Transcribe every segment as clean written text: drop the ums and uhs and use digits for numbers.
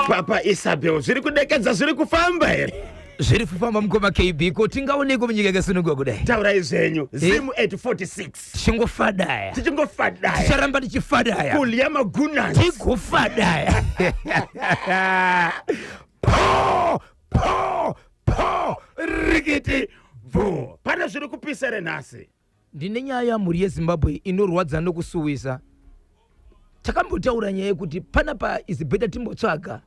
Papa Isabel, zviri kudekedza, zviri kufamba here? Zviri kufamba, mukoma KB. Ko tingaoneko munyika yakasununguka kudai? Taurai zvenyu. Zimu at 46. Tichingofadaya. Tichingofadaya. Ticharamba tichifadaya. Kulya magunans. Tigofadaya. Po po po, rikiti bvu. Pane zviri kupisa here nhasi? Ndine nyaya, mhuri yeZimbabwe, inorwadza nokusuwisa. Takambotaura nyaya yekuti panapa is better timbotsvaga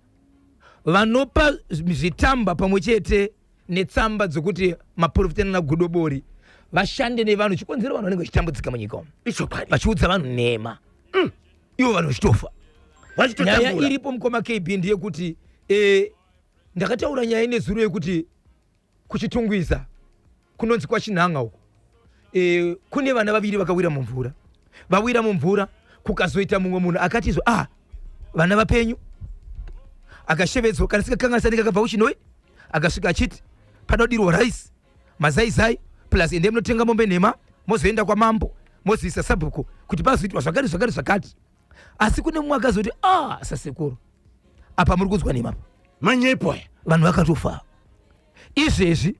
vanopa zvitamba pamwe chete netsamba dzokuti maprofita nanagodobori vashande nevanhu. Chikonzero, vanhu vanenge vachitambudzika munyika umu. Ichokwadi. Vachiudza vanhu nhema, ivo vanhu vachitofa. Nyaya Vachitotambura. iripo, mukoma KB, ndeyekuti ndakataura nyaya nezuro yekuti kuChitungwiza, kunonzi kwaChinhanga uko, kune vana vaviri vakawira mumvura. Vawira mumvura, kukazoita mumwe munhu akati izvo, ah, vana vapenyu. Akashevedzwa, kana sikakanganisa, ndikakabva kuChinoi, akasvika achiti panodirwa rice, mazaizai, plus ende munotenga mombe nhema, mozoenda kwamambo, moziisa sabhuku kuti pazoitwa zvakati zvakati zvakati. Asi kune mumwe akazoti, ah, sasekuru, apa muri kunzwa nhema. Manyepo aya. Vanhu vakatofa. Izvezvi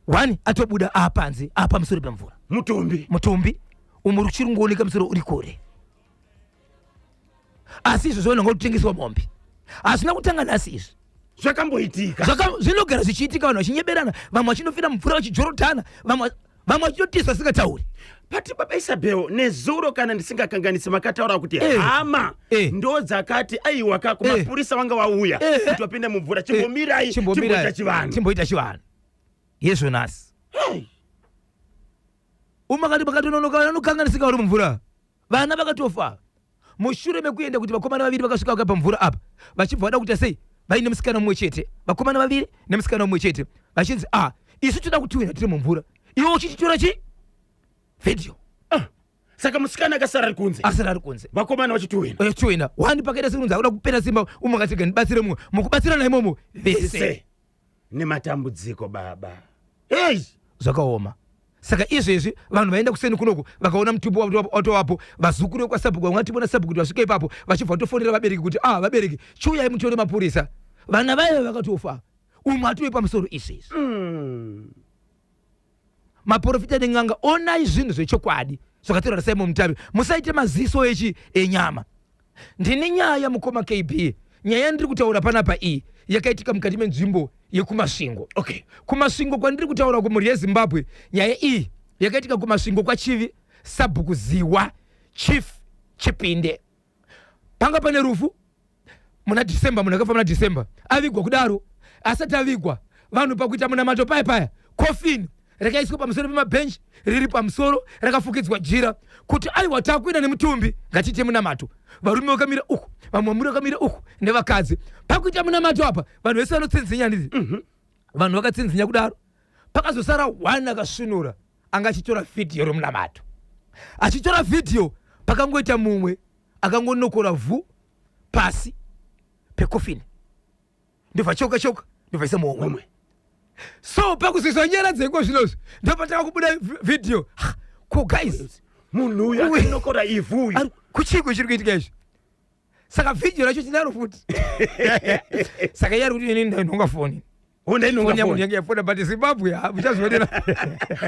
one atobuda apanze apamusoro pemvura. Mutumbi. Mutumbi umwe uri kungooneka musoro uri kure. Asi izvo zvona ngokutengeswa mombe hazvina kutanga nhasi izvi. Zvakamboitika. Zvinogara zvichiitika, vanhu vachinyeberana, vamwe vachinofira mumvura vachijorodhana, vamwe vachitotiswa vasingatauri. Pati baba Isabel, nezuro, kana ndisingakanganisi, makataura kuti hama ndo dzakati aiwa ka kumapurisa vanga vauya kuti vapinde mumvura, chimbomirai, timboita chivanhu. Timboita chivanhu. Yezvo nhasi umakati makatononoka, vanokanganisika vari mumvura, vana vakatofa. Mushure mekuenda kuti vakomana vaviri vakasvika vakabva mvura apa, vachibva vada kuita sei, vaine musikana mumwe chete, vakomana vaviri nemusikana mumwe chete, vachinzi, ah, isu toda kutiwina tiri mumvura, iwe uchichitora chi vhidhiyo. Saka musikana akasara ari kunze. Asara ari kunze. Vakomana vachitiwina. Tiwina wani. Pakaita sekunzi akuda kupera simba, umwe akati ndibatsire mumwe. Mukubatsirana imomo vese Se nematambudziko, baba. Hey! Zvakaoma. Saka izvezvi vanhu vaenda kuseni kunoku, vakaona mutumbi watovapo. Vazukuru vekwasabhuku vamwe vativona sabhuku kuti vasvike ipapo, vachibva vatofonera vabereki kuti, ah, vabereki, chiuyai mutore mapurisa, vana vaive vakatofa, umwe atove pamusoro izvezvi. Maprofita nen'anga, onai zvinhu zvechokwadi zvakatorwa naSimon Mutavi. Musaite maziso echi enyama. Ndine nyaya, mukoma KB. Nyaya yandiri kutaura panapa iyi yakaitika mukati menzvimbo yekuMasvingo. KuMasvingo kwandiri kutaura, kumhuri yeZimbabwe, nyaya iyi yakaitika kuMasvingo kwaChivi, sabhuku Ziwa, Chief Chipinde. Panga pane rufu muna December. Munhu akafa muna December, avigwa kudaro. Asati avigwa, vanhu pakuita munamato paya paya, coffin rakaiswa pamusoro pemabhenji, riri pamusoro rakafukidzwa jira, kuti aiwa, takuenda nemutumbi, ngatiite munamato. Varume vakamira uku, vamwe vamuri vakamira uku nevakadzi. Pakuita munamato apa, vanhu vese vanotsinzinya, nditi vanhu vakatsinzinya kudaro, pakazosara one akasvinura, anga achitora vhidhiyo romunamato. Achitora vhidhiyo, pakangoita mumwe akangonokora vhu pasi pekofini, ndobva cheuka cheuka, ndobva isa muhomwe. Homwe. So pakuzoiswa nyara dzeko zvinozvi, ndopatanga kubuda vhidhiyo. Ha, ko guys, munhu uyu akanokora ivhu uyu. Kuchiko chiri kuitika izvi? Saka vhidhiyo racho tinaro futi. Saka iye ari kuti, inini ndainhonga foni. Hondainhonga Foni yangu foni. yange yafona, but Zimbabwe, ha, muchazvionera.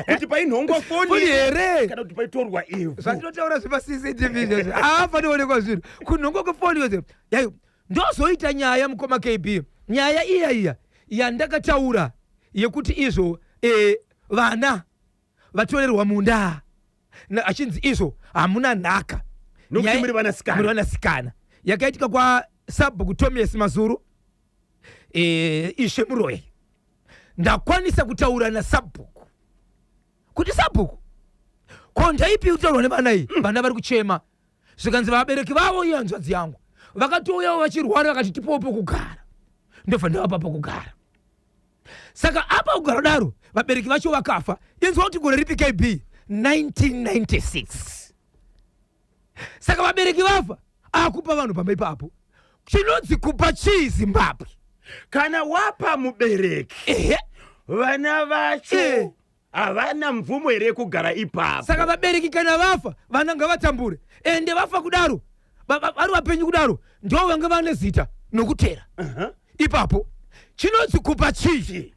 Kuti painhongwa foni Foni here? Kana kuti paitorwa ivhu? Zvandinotaura zvepaCCTV izvozvi, haafanoonekwa zvinhu kunhongwa kwefoni yose yayo. Ndozoita nyaya, mukoma KB, nyaya iya iya yandakataura yekuti izvo vana vatorerwa munda, achinzi izvo hamuna nhaka. Nokuti muri vanasikana. Muri vanasikana. Yakaitika kwasabhuku Tomias Mazuru, Ishe Muroyi. Ndakwanisa kutaura nasabhuku kuti, sabhuku, ko ndaipi kutaurwa nevana iyi? Vana vari kuchema. Zvikanzi vabereki vavo, iyo hanzvadzi yangu, vakatouyawo vachirwara, vakati tipowo pokugara. Ndobva ndavapa pokugara. Saka apa kugara daro, vabereki vacho vakafa. Inzwa kuti gore ripi, KB? 1996. Saka vabereki vafa, akupa vanhu pamba ipapo. Chinonzi kupa chii, Zimbabwe? Kana wapa mubereki, vana vacho havana mvumo here yekugara ipapo? Saka vabereki kana vafa, vana ngavatambure. Ende vafa kudaro, vari vapenyu kudaro, ndo vange vane zita. Nokutera ipapo chinonzi kupa chii?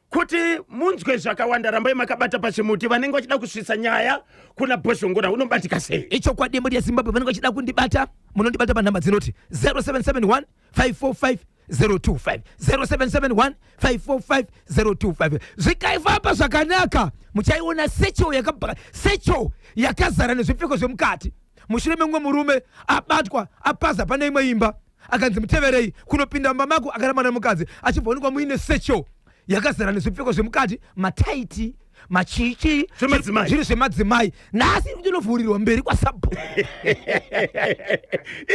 Kuti munzwe zvakawanda, rambai makabata pachimuti. Vanenge vachida kusvitsa nyaya kuna Bhozhongora, unobatika sei? Ichokwadi, mhuri yeZimbabwe, vanenge vachida kundibata, munondibata panhamba dzinoti 0771 545 025, 0771 545 025. Zvikaifamba zvakanaka, muchaiona satchel yakabva, satchel yakazara nezvipfeko zvemukati, mushure memumwe murume abatwa apaza pane imwe imba, akanzi muteverei kunopinda mumba mako, akaramba nemukadzi, achibva onekwa muine satchel yakazara nezvipfeko zvemukati, mataiti, machichi. Zvemadzimai. Zviri zvemadzimai. Nhasi iri kutonovhurirwa mberi kwasabhuku.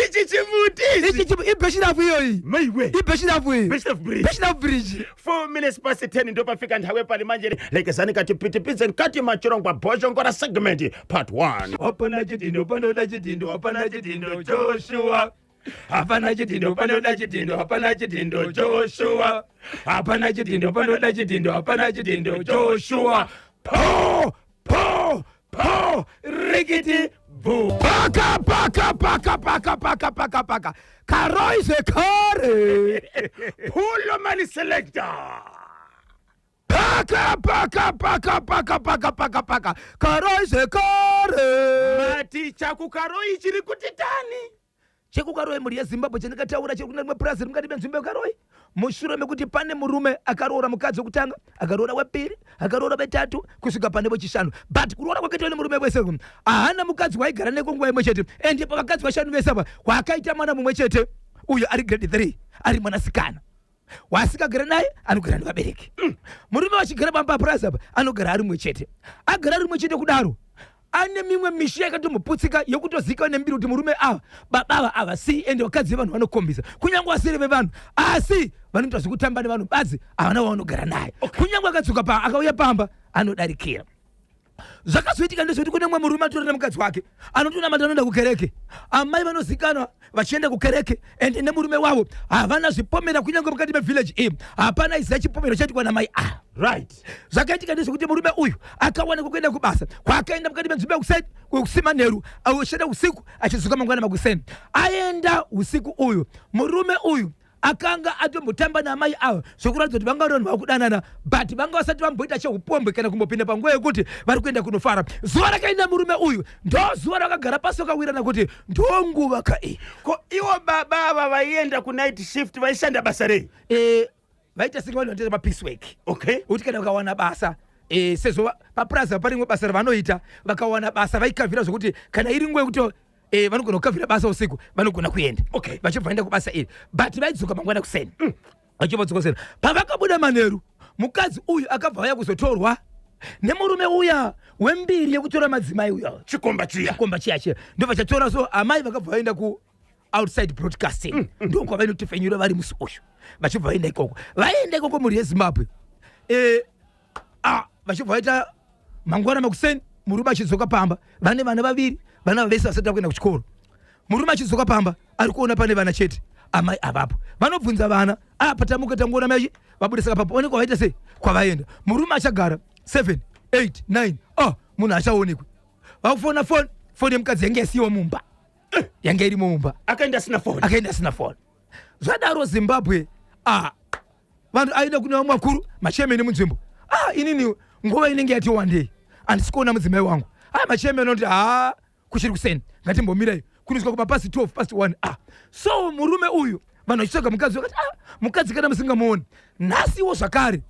Ichi chimuti. Ichi ibheshirafu iyoyi. Maiwe. Ibheshirafu iyi. Bishop Bridge. Beshirafu Bridge. 4 minutes past 10 ndopafika nthawi pali manje. Lekezani katipitipidze mkati machirongwa Bhozhongora segment part 1. Hapana chidindo panoda chidindo, hapana chidindo Joshua, hapana chidindo panoda chidindo, hapana chidindo Joshua, hapana chidindo panoda chidindo, hapana chidindo Joshua. Po po po, rikiti bu. Paka paka paka paka paka paka paka, Karoi zvekare. Pulo mani selector. Paka paka paka paka paka paka paka, Karoi zvekare. Mati chakuKaroi chiri kuti tani? ChekuKaroi, mhuri yeZimbabwe, chandikataura chiri kuna rimwe purazi riri mukati menzvimbo yeKaroi, mushure mekuti pane murume akaroora mukadzi wekutanga, akaroora wepiri, akaroora wetatu, kusvika pane wechishanu. But kuroora kwakaitwa nemurume wese, haana mukadzi waigara neko nguva imwe chete. Ende pavakadzi vashanu vese ava, kwaakaita mwana mumwe chete, uyo ari grade 3, ari mwanasikana. Wasikagara naye anogara nevabereki. Murume vachigara pamba purazi apa, anogara ari mumwe chete. Agara ari mumwe chete kudaro, ane mimwe misha yakatomboputsika yekutozikanwa nembiri kuti murume ava, baba ava, ava si. Ende vakadzi vevanhu vanokombisa, kunyange vasiri vevanhu, asi vanoita zvekutamba nevanhu badzi, havana wavanogara naye. Kunyange akadzoka pa akauya pamba, anodarikira. Zvakazoitika ndezvekuti kune mumwe murume atori nemukadzi wake, anotonamata, anoenda kukereke. Amai vanozikanwa vachienda kukereke, ende nemurume wavo havana zvipomera. Kunyange mukati mevillage iyi hapana iziva chipomero chaitikwa namai ava. Zvakaitika ndezvekuti murume uyu akawanikwa kuenda kubasa kwaakaenda mukati menzvimbo yekuSimanheru, aishanda usiku achidzoka mangwana makuseni. Aenda usiku uyu, murume uyu akanga atombotamba naamai ava, zvokuratidza kuti vanga vari vanhu vakudanana, but vanga vasati vamboita cheupombwe kana kumbopinda panguva yekuti vari kuenda kunofara. Zuva rakaenda murume uyu ndo zuva rakagara pasi vakawirana kuti ndonguva ka iyi. Ko ivo baba ava vaienda kunight shift vaishanda basa rei? Vaita senge vanhu vanoita mapiece work, kuti kana vakawana basa, sezvo papurazi pane rimwe basa ravanoita, vakawana basa vaikavhira, zvokuti kana iri nguva yekuti vanogona kukavhira basa usiku, vanogona kuenda. Vachibva vaenda kubasa iri, but vaidzoka mangwana kuseni. Vachibva vadzoka kuseni, pavakabuda manheru, mukadzi uyu akabva vaya kuzotorwa nemurume uya wembiri yekutora madzimai uya. Chikomba chiya. Chikomba chiya chiya ndobva chatora. So amai vakabva vaenda ku Outside Broadcasting, ndo kwavainotofenyura vari musi uyu. Vachibva vaenda ikoko, vaenda ikoko, mhuri yeZimbabwe, vachibva vaita mangwana makuseni, murume achidzoka pamba, vane vana vaviri, vana vese vasati vakuenda kuchikoro. Murume achidzoka pamba, ari kuona pane vana chete, amai avapo. Vanobvunza vana, a patamuka tangoona mai vabuda, saka papo onekwa vaita sei, kwavaenda. Murume achagara 7 8 9, oh, munhu achaonekwi. Vakufona foni, foni yemukadzi yange yasiyiwa mumba, yange irimo mumba. Akaenda asina foni. Akaenda asina foni. Zvadaro, Zimbabwe, ah, vanhu aenda kune vamwe vakuru, machairman emunzvimbo. Ah, inini nguva inenge yati wandei, handisi kuona mudzimai wangu. Ah, machairman anoti, ha, kuchiri kuseni, ngatimbomirai. Kunosvika kuma past 12, past 1. Ah, so murume uyu, vanhu vachitsvaga mukadzi, vakati, ah, mukadzi kana musingamuoni nhasiwo zvakare,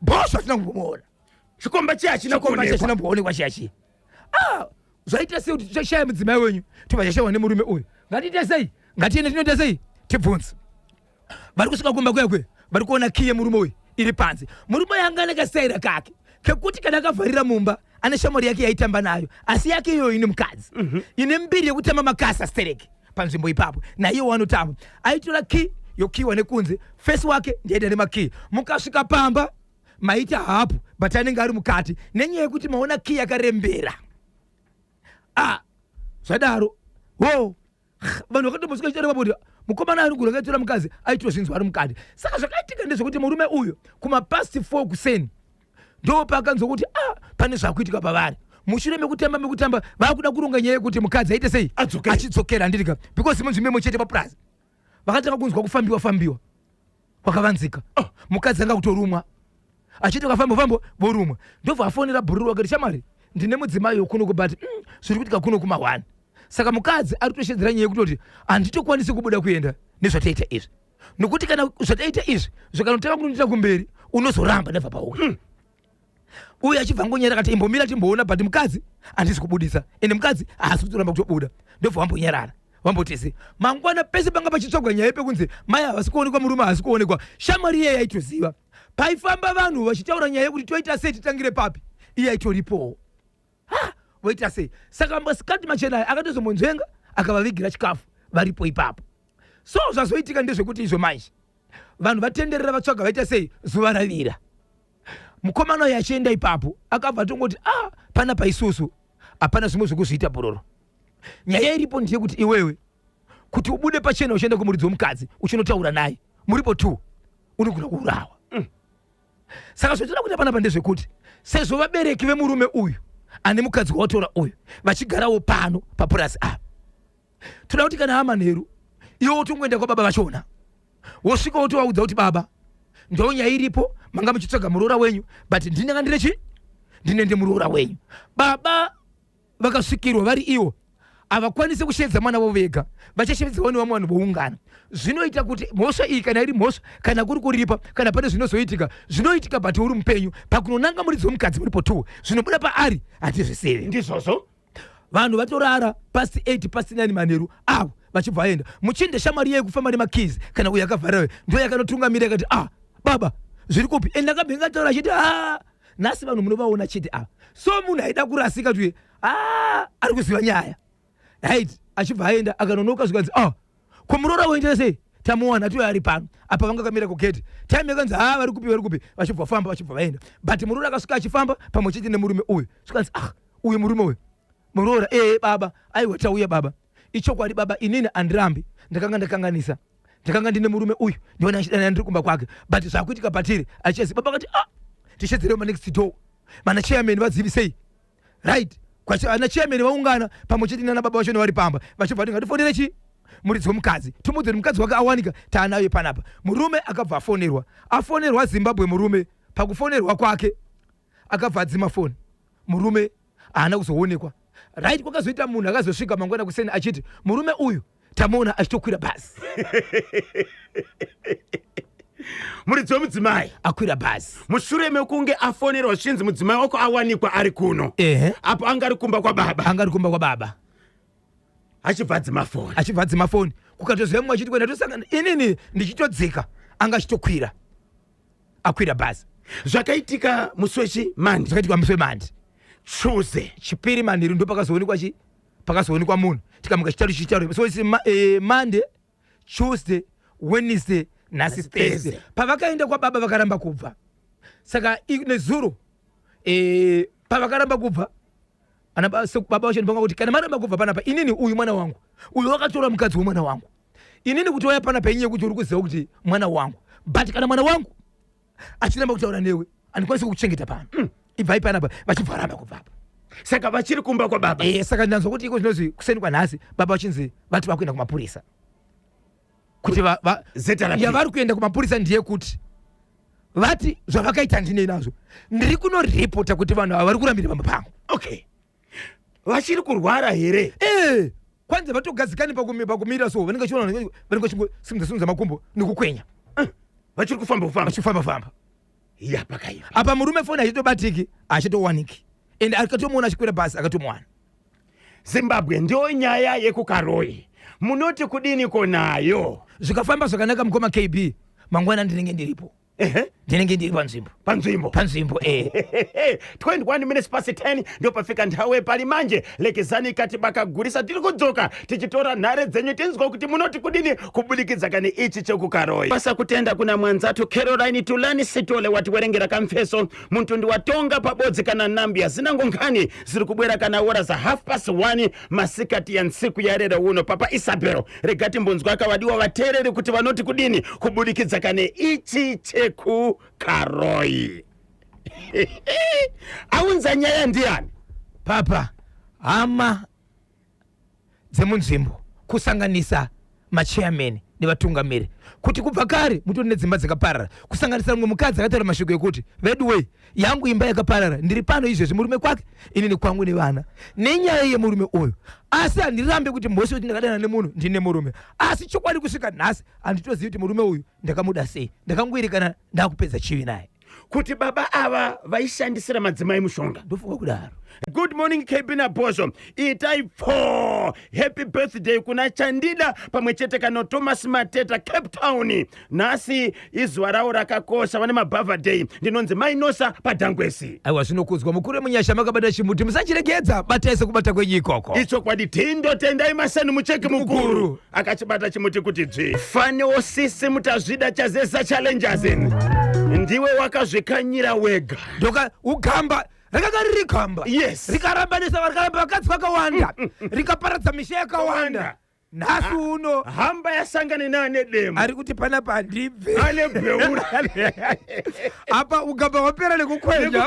bhosvo hatina kumbomuona. Chikomba chiya hachina Chikomba kuonekwa. Chachina kumboonekwa chiya chiya. Ah, zvaita sei kuti tichashaya mudzimai wenyu, tobva chashayiwa nemurume uyu? Ngatiite sei? Ngatiende tinoita sei? Tibvunze. Vari kusvika kumba kuya kuya, vari kuona kiyi yemurume uyu iri panze. Murume uyu anga ane kasaira kake kekuti kana akavharira mumba, ane shamwari yake yaitamba nayo, asi yake iyoyo ine mukadzi ine mbiri yekutamba makasa stereki panzvimbo ipapo, naiye wanotamba. Aitora key yokiwa nekunze, fesi wake ndiaita nemakey. Mukasvika pamba maita hapo, but anenge ari mukati nenyaya yekuti maona key yakarembera. Ah, zvadaro wo vanhu vakatombosvika chitareva kuti mukomana ari kugura akaitora mukadzi, aitozvinzwa ari mukati. Saka zvakaitika ndezvekuti murume uyu kumapast 4 kuseni ndo paakanzwa kuti, ah, pane zvakuitika pavari. Mushure mekutamba vakuda kuronga nyaya yekuti mukadzi aite sei? Adzokere. Achidzokera, handitika? Because munzvimbo imwe chete papurazi. Vakatanga kunzwa kufambiwa fambiwa kwakavanzika. Oh, mukadzi anga kutorumwa achiti vakafamba famba vorumwa, ndobva afonera bhururu wake kuti shamwari, ndine mudzimai wekunoku, but zviri kuitika kuno kuma1. Saka mukadzi ari kutoshedzera nyaya yekutoti handitokwanisi kubuda kuenda nezvataita izvi, nokuti kana zvataita izvi zvikanotanga kunondiita kumberi, unozoramba ndabva pauya. Uyu achibva ngonyara akati imbomira timboona, but mukadzi handisi kubudisa, ende mukadzi haasi kutoramba kutobuda. Ndobva wambonyarara, wambotese mangwana pese panga pachitsvagwa nyaya pekunzi mai havasi kuonekwa, murume haasi kuonekwa. Shamwari iye yaitoziva paifamba vanhu vachitaura nyaya yekuti toita sei, titangire papi, iye aitoripowo. Ha, voita sei? Saka masikati machena aya akatozombonzvenga akavavigira chikafu varipo ipapo. So zvazoitika ndezvekuti izvo manje vanhu vatenderera, vatsvaga, vaita sei, zuva ravira. Mukomana uyu achienda ipapo akabva atongoti, "Ah, panapa isusu hapana zvimwe zvekuzviita, bhororo. Nyaya iripo ndeyekuti iwewe kuti ubude pachena uchienda kumuridzi womukadzi uchinotaura naye muripo two, unogona kuurawa. Saka zvatinoda kuita panapa ndezvekuti sezvo vabereki vemurume uyu ane mukadzi wawatora uyu vachigarawo pano papurasi apa, toda kuti kana amanheru iwe wotongoenda kwababa vachona, wosvika wotovaudza kuti, 'Baba, ndo nyaya iripo, manga muchitsvaga muroora wenyu, but ndinanga ndine chi ndinende muroora wenyu.' Baba vakasvikirwa vari ivo havakwanisi kushevedza mwana wavo vega, vachashevedzawo nevamwe vanhu voungana. Zvinoita kuti mhosva iyi, kana iri mhosva, kana kuri kuripa, kana pane zvinozoitika, zvinoitika, but uri mupenyu pakunonanga muridzi womukadzi muripo two, zvinobuda paari hatizvisivi." Ndizvozvo. Vanhu vatorara past 8, past 9 manheru avo vachibva vaenda. Muchinde shamwari yeye kufamba nemakeys, kana uyo akavharira ndo yakanotungamira, ikati, "Ah, baba, zviri kupi?" Ende akabva ingataura achiti, "A, nhasi vanhu munovaona chete ava." So munhu aida kurasika tuye, a ari kuziva nyaya, right? Achibva aenda akanonoka, zvikanzi, "Ah, ko muroora woendera sei? Tamuwana, atiwe ari pano apa." Vanga kamira kugate time, yakanzi, "Ha, vari kupi, vari kupi?" Vachibva famba, vachibva vaenda, but muroora akasvika achifamba pamwe chete nemurume uyu. Zvikanzi, "Ah, uyu murume uyu muroora." "Ee baba, aiwa, tauya baba. Ichokwadi baba, inini handirambi, ndakanga ndakanganisa, ndakanga ndine murume uyu, ndiona achidana ndiri kumba kwake, but zvakuitika patiri achizi." Baba akati, "Ah, tichedzerewo manext door, mana chairman vazivisei." Right, ana chairman vaungana pamwe chete nana baba vacho nevari pamba, vachibva vati, "Ngatifonere chi muridzi womukadzi, timuudze kuti mukadzi wake awanika, taanayo panapa." Murume akabva afonerwa. Afonerwa, Zimbabwe, murume pakufonerwa kwake akabva adzima foni. Murume haana kuzoonekwa. Right, kwakazoita munhu akazosvika mangwana kuseni achiti murume uyu tamuona achitokwira bhazi. Muridzi wemudzimai akwira bhazi. Mushure mekunge afonerwa zvichinzi mudzimai wako awanikwa ari kuno, apo anga ari kumba kwababa. Anga ari kumba kwababa. Achibva adzima foni. Achibva adzima foni. Kukatoziva mumwe achiti kwenda tosangana, inini ndichitodzika anga achitokwira, akwira bhazi. Zvakaitika musi wechiMonday. Zvakaitika musi weMonday. Tuesday. Chipiri manheru ndo pakazoonekwa chi pakazoonekwa munhu. Tikamuka Chitatu, Chitatu, so its Monday, Tuesday, Wednesday, nhasi Nhasi Thursday. Thursday. Pavakaenda kwababa vakaramba kubva. Saka nezuro pavakaramba kubva, ana baba vacho ndipanga kuti kana maramba kubva panapa, inini uyu mwana wangu uyu wakatora mukadzi wemwana wangu, inini kuti waya panapa inyaya yekuti uri kuziva kuti mwana wangu, but kana mwana wangu achiramba kutaura newe, handikwanisi kukuchengeta pano. Ibvai panapa. Vachibva ramba kubvapo. Saka vachiri kumba kwababa. Saka ndanzwa kuti iko zvinozwi kuseni kwanhasi baba vachinzi vati vakuenda kumapurisa kuti ZRP. Yavari kuenda kumapurisa ndiye kuti vati zvavakaita ndinei nazvo, ndiri kunoripota kuti vanhu ava vari kurambira pamba pangu. Okay, vachiri kurwara here? Kwanza vatogadzikani pakumira, so vanenge vachiona vanenge vachingosimudza simudza makumbo nekukwenya. Vachiri kufamba kufamba. Vachifamba famba. Ya, pakaipa. Apa murume foni achitobatiki, achitowaniki, ende akatomuona achikwira bhasi, akatomuwana. Zimbabwe, ndiyo nyaya yekuKaroi. Munoti kudiniko nayo? Zvikafamba zvakanaka, mukoma KB, mangwana ndinenge ndiripo. Ndinenge ndiri panzvimbo. Panzvimbo. Panzvimbo. 21 minutes past 10 ndopafika nthawe pali manje. Lekezani kati bakagurisa, tiri kudzoka tichitora nhare dzenyu, tinzwa kuti munoti kudini kubudikidza kane ichi chekuKaroi. Basa kutenda kuna mwanzatu Caroline Tulani Sitole watiwerengera kamfeso muntundi watonga pabodzi kana Nambia zinango nkhani ziri kubwera kana ora za 1:30 masikati ya ntsiku ya lero uno. Papa Isabel, rega timbonzwa akavadiwa vateereri kuti vanoti kudini kubudikidza kane ichi chekuKaroi. Aunza nyaya ndiani? Papa, hama dzemunzvimbo, kusanganisa machairman. nevatungamiri kuti kubva kare mutori nedzimba dzakaparara, kusanganisira mumwe mukadzi akataura mashoko ekuti, "Veduwei, yangu imba yakaparara, ndiri pano izvezvi, murume kwake, inini kwangu nevana, nenyaya yemurume uyu. Asi handirambe kuti mhosva kuti ndakadana nemunhu, ndine murume, asi chokwadi kusvika nhasi handitozivi kuti murume uyu ndakamuda sei, ndakangoerekana ndakupedza chivi naye." Kuti baba ava vaishandisira madzimai mushonga. Ndofunga kudaro. Good morning, KB naBhozho. Itai pfo happy birthday kuna Chandida pamwe chete kano Thomas Mateta, Cape Town. Nhasi izuva ravo rakakosha, vane mabirthday. Ndinonzi Mainosa paDhangwesi. Aiwa, zvinokudzwa. Mukuru wemunyasha, makabata chimuti, musachiregedza, batai sekubata kwenyu ikoko. Ichokwadi. Tindotendai Masani Mucheki mukuru. Mukuru. Akachibata chimuti kuti dzvi. Fanewo sisi mutazvida chazesa challengers, ndiwe wakazvikanyira wega. Ndoka ugamba rakanga riri gamba. Rikarambanisa, rikaramba vakadzi vakawanda, rikaparadza misha yakawanda. Nhasi uno hamba yasangana neane demo. Ari kuti panapa handibve. Ane bheura. Apa ugamba hwapera nekukwenya.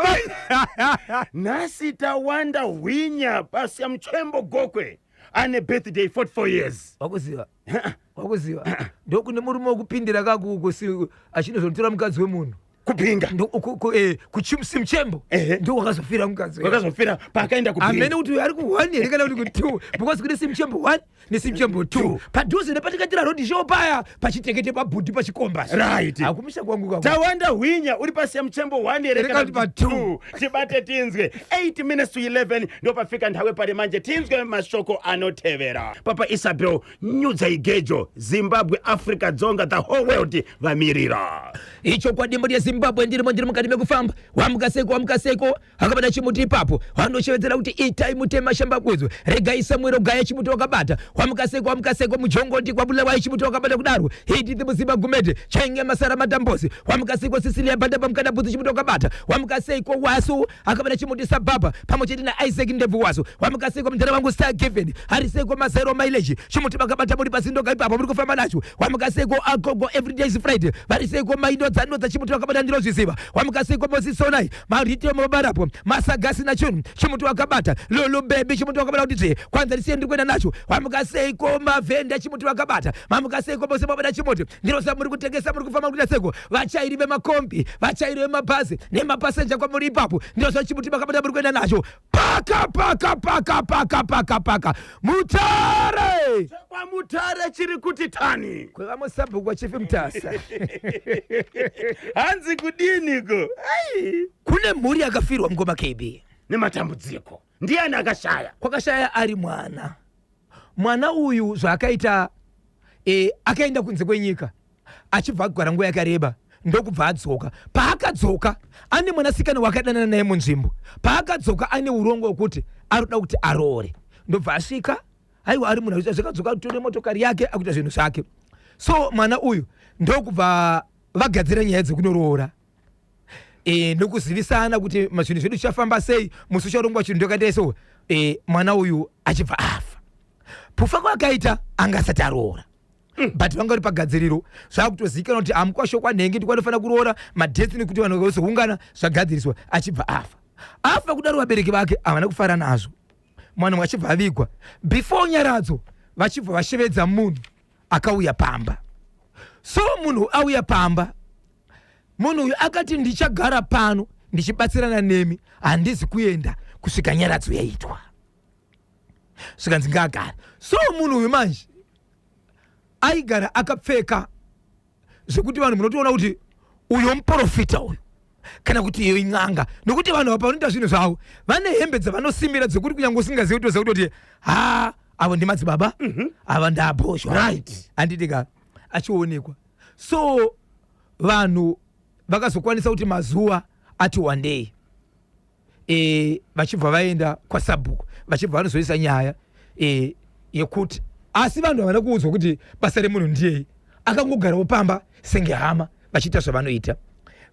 Nhasi Tawanda Hwinya pasi Muchembo Gokwe ane birthday, 44 years. Wakuziva, wakuziva, ndokune murume wekupindira kakuko achinozonotora mukadzi wemunhu. Kupinga. Kuchimuchembo. Ndo wakazofira mukadzi wemunhu. Wakazofira paakaenda Hamene kupinga. Kuti uyu ari ku1 here kana kuti ku2, because kune Simuchembo 1 neSimuchembo 2 padhuze nepatikatira road show paya, pachitekete, pabhudhi, pachikomba. Hakumisha kwangu kako. Tawanda Hwinya, uri pasi yaMuchembo 1 here Here kana kana kuti kuti pa 2? Tibate tinzwe. 8 minutes to 11 ndopafika nthawe pari manje. Tinzwe mashoko anotevera. Papa Isabel Nyudza Igejo, Zimbabwe, Africa dzonga, the whole world vamirira. Ichokwadi, mhuri yeZimbabwe, ndirimo, ndiri mukati mekufamba. Wamukaseko, wamukaseko, akabata chimuti ipapo, wanoshevedzera kuti itai mutema shambakwedzo, regai Samuero Gaya, chimuti wakabata. Wamukaseko, wamukaseko, mujongondi kwabulawai, chimuti wakabata kudaro. Hidith Muziba Gumede Chainge Masara Madambosi, wamukaseko. Sisilia Banda Pamukada Bhudzi, chimuti wakabata. Wamukaseko Wasu akabata chimuti sababa pamwe chete naIsaac Ndebvu Wasu. Wamukaseko mudhara wangu Star Given Hariseko Mazero Mileage, chimuti makabata muri pazindoga ipapo, muri kufamba nacho. Wamukaseko Agogo Everyday is Friday Variseko Mainodza, chimuti wakabata, ndinozviziva. Wamukaseko Mosisonai Marite Mabarapo Masagasi nachunhu, chimuti wakabata. Lulu Baby, chimuti wakabata kuti dzve kwanza risiye, ndiri kuenda nacho. Wamukaseko Mavhenda, chimuti wakabata. Mamukaseko mose mabata chimuti, ndinoziva muri kutengesa, muri kufamba kuita seko, vachairi vemakombi, vachairi vemabhazi nemapasenja kwamuri ipapo, ndinoziva chimuti makabata, muri kuenda nacho. Paka paka paka paka paka paka Mutare. Kwamutare chiri kuti tani. Kwevamusabhuku waChief Mutasa. Hanzi kudiniko? Ai. Kune mhuri yakafirwa, mukoma KB. Nematambudziko, ndiani akashaya? Kwakashaya ari mwana. Mwana uyu zvaakaita, akaenda kunze kwenyika, achibva agara nguva yakareba, ndokubva adzoka. Paakadzoka ane mwanasikana wakadanana naye munzvimbo. Paakadzoka ane urongwa hwekuti arikuda kuti aroore, ndobva asvika, aiwa, ari munhu zvakadzoka, atore motokari yake, akuita zvinhu zvake. So mwana uyu ndokubva vagadzira nyaya dzekunoroora nokuzivisana kuti zvinhu zvedu zvichafamba sei, musi ucharongwa chinhu ndokadai. So mwana uyu achibva afa. Kufa kwakaita anga asati aroora, but vanga vari pagadziriro. Zvakutozivikanwa kuti amukwasho kwanhenge ndikwanofanira kuroora, madates nekuti vanhu vazoungana zvagadziriswa. Achibva afa. Afa kudaro, vabereki vake havana kufara nazvo. Mwana achibva avigwa. Before nyaradzo, vachibva vashevedza munhu akauya pamba. So munhu auya pamba, munhu uyu akati, "Ndichagara pano ndichibatsirana nemi, handizi kuenda kusvika nyaradzo yaitwa." Zvikanzi ngaagare. So munhu uyu manje aigara akapfeka zvekuti vanhu munotoona kuti uyo muprofita uyu kana kuti iyo in'anga, nokuti vanhu apa vanoita zvinhu zvavo, vane hembe dzavanosimira dzekuti kunyange usingazivi kutoziva kutoti ha, avo ndimadzibaba, ava ndaBhozho. Handiti ka? Achionekwa. So vanhu vakazokwanisa kuti mazuva ati wandei, vachibva vaenda kwasabhuku, vachibva vanozoisa nyaya yekuti, asi vanhu havana kuudzwa kuti basa remunhu ndiyei. Akangogarawo pamba senge hama vachiita zvavanoita.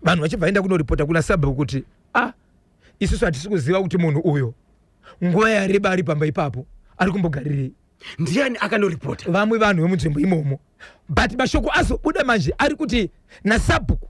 Vanhu vachibva vaenda kunoripota kuna sabhuku kuti, "Ah, isusu hatisi kuziva kuti munhu uyo nguva yareba ari pamba ipapo, ari kumbogarirei?" Ndiani akanoripota? Vamwe vanhu vemunzvimbo imomo. But mashoko azobuda manje ari kuti nasabhuku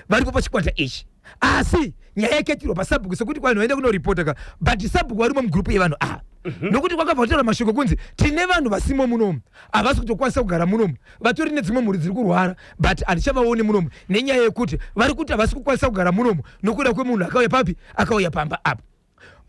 varipo pachikwata ichi. Asi nyaya yakaitirwa pasabhuku sekuti kwanhu vaenda kunoripota ka, but sabhuku varimo mugurupu yevanhu ava. Nokuti kwakabva kutaura mashoko kunzi tine vanhu vasimo munomu, havasi kutokwanisa kugara munomu, vatori nedzimwe mhuri dziri kurwara, but handichavaoni munomu nenyaya yekuti vari kuti havasi kukwanisa kugara munomu nokuda kwemunhu akauya papi, akauya pamba apa.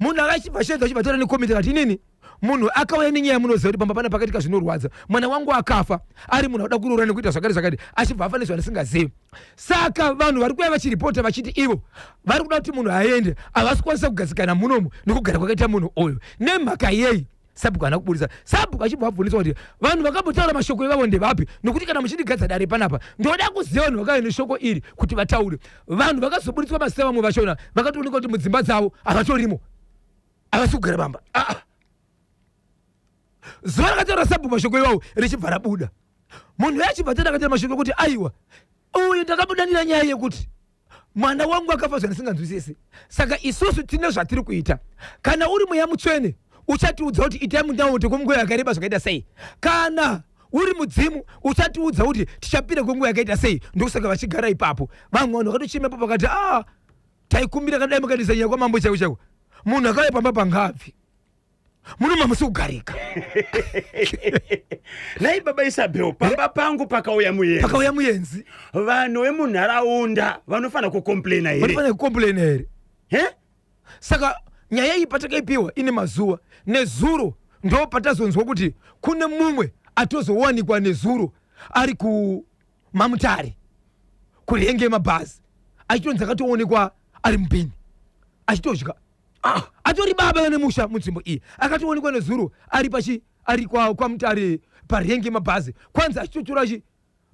Munhu akachibva shedza achibva taura nekomiti akati, inini munhu akauya nenyaya, munoziva kuti pamba pana pakaitika zvinorwadza, mwana wangu akafa ari munhu akuda kuroora nekuita zvakati zvakati, achibva afa nezvandisingazivi. Saka vanhu vari kuuya vachiripota vachiti ivo vari kuda kuti munhu aende, havasi kukwanisa kugadzikana munomu nekugara kwakaita munhu uyu. Nemhaka yei sabhuku haana kuburisa? Sabhuku achibva abvunzwa kuti vanhu vakambotaura mashoko ivavo ndevapi, nokuti kana muchindigadza dare panapa ndoda kuziva vanhu vakauya neshoko iri kuti vataure. Vanhu vakazoburitswa mazita, vamwe vachona vakatooneka kuti mudzimba dzavo havatorimo, havasi kugara pamba. Ah, ah. Zuva rakataura sabhuku mashoko iwawo richibva rabuda, munhu achibva tenda akataura mashoko ekuti aiwa, uyu ndakabudanira nyaya yekuti mwana wangu akafa zvandisinganzwisisi. Saka isusu tine zvatiri kuita. Kana uri mweya mutsvene uchatiudza kuti itai munawoto kwenguva yakareba zvakaita sei, kana uri mudzimu uchatiudza kuti tichapira kwenguva yakaita sei. Ndokusaka vachigara ipapo. Vamwe vanhu vakatochema ipapo vakati, a taikumbira kadai makaendesa nyaya kwamambo chaiko chaiko, munhu akauya pamba pangabvi muno mamusi kugarika. Nhai baba Isabel, pamba pangu pakauya muyenzi, pakauya muyenzi, vanhu vemunharaunda vanofanira kukomplaina here? Vanofanira kukomplaina here? He? Saka nyaya iyi patakaipiwa ine mazuva, nezuro ndo patazonzwa kuti kune mumwe atozowanikwa nezuro ari kuMamutare kurenge mabhazi, achitonzi akatoonekwa ari mubhini achitodya. Ah, atori baba vane musha munzvimbo iyi, akatoonekwa nezuro ari pachi ari kwaMutare parenge mabhazi, kwanzi achitotora chi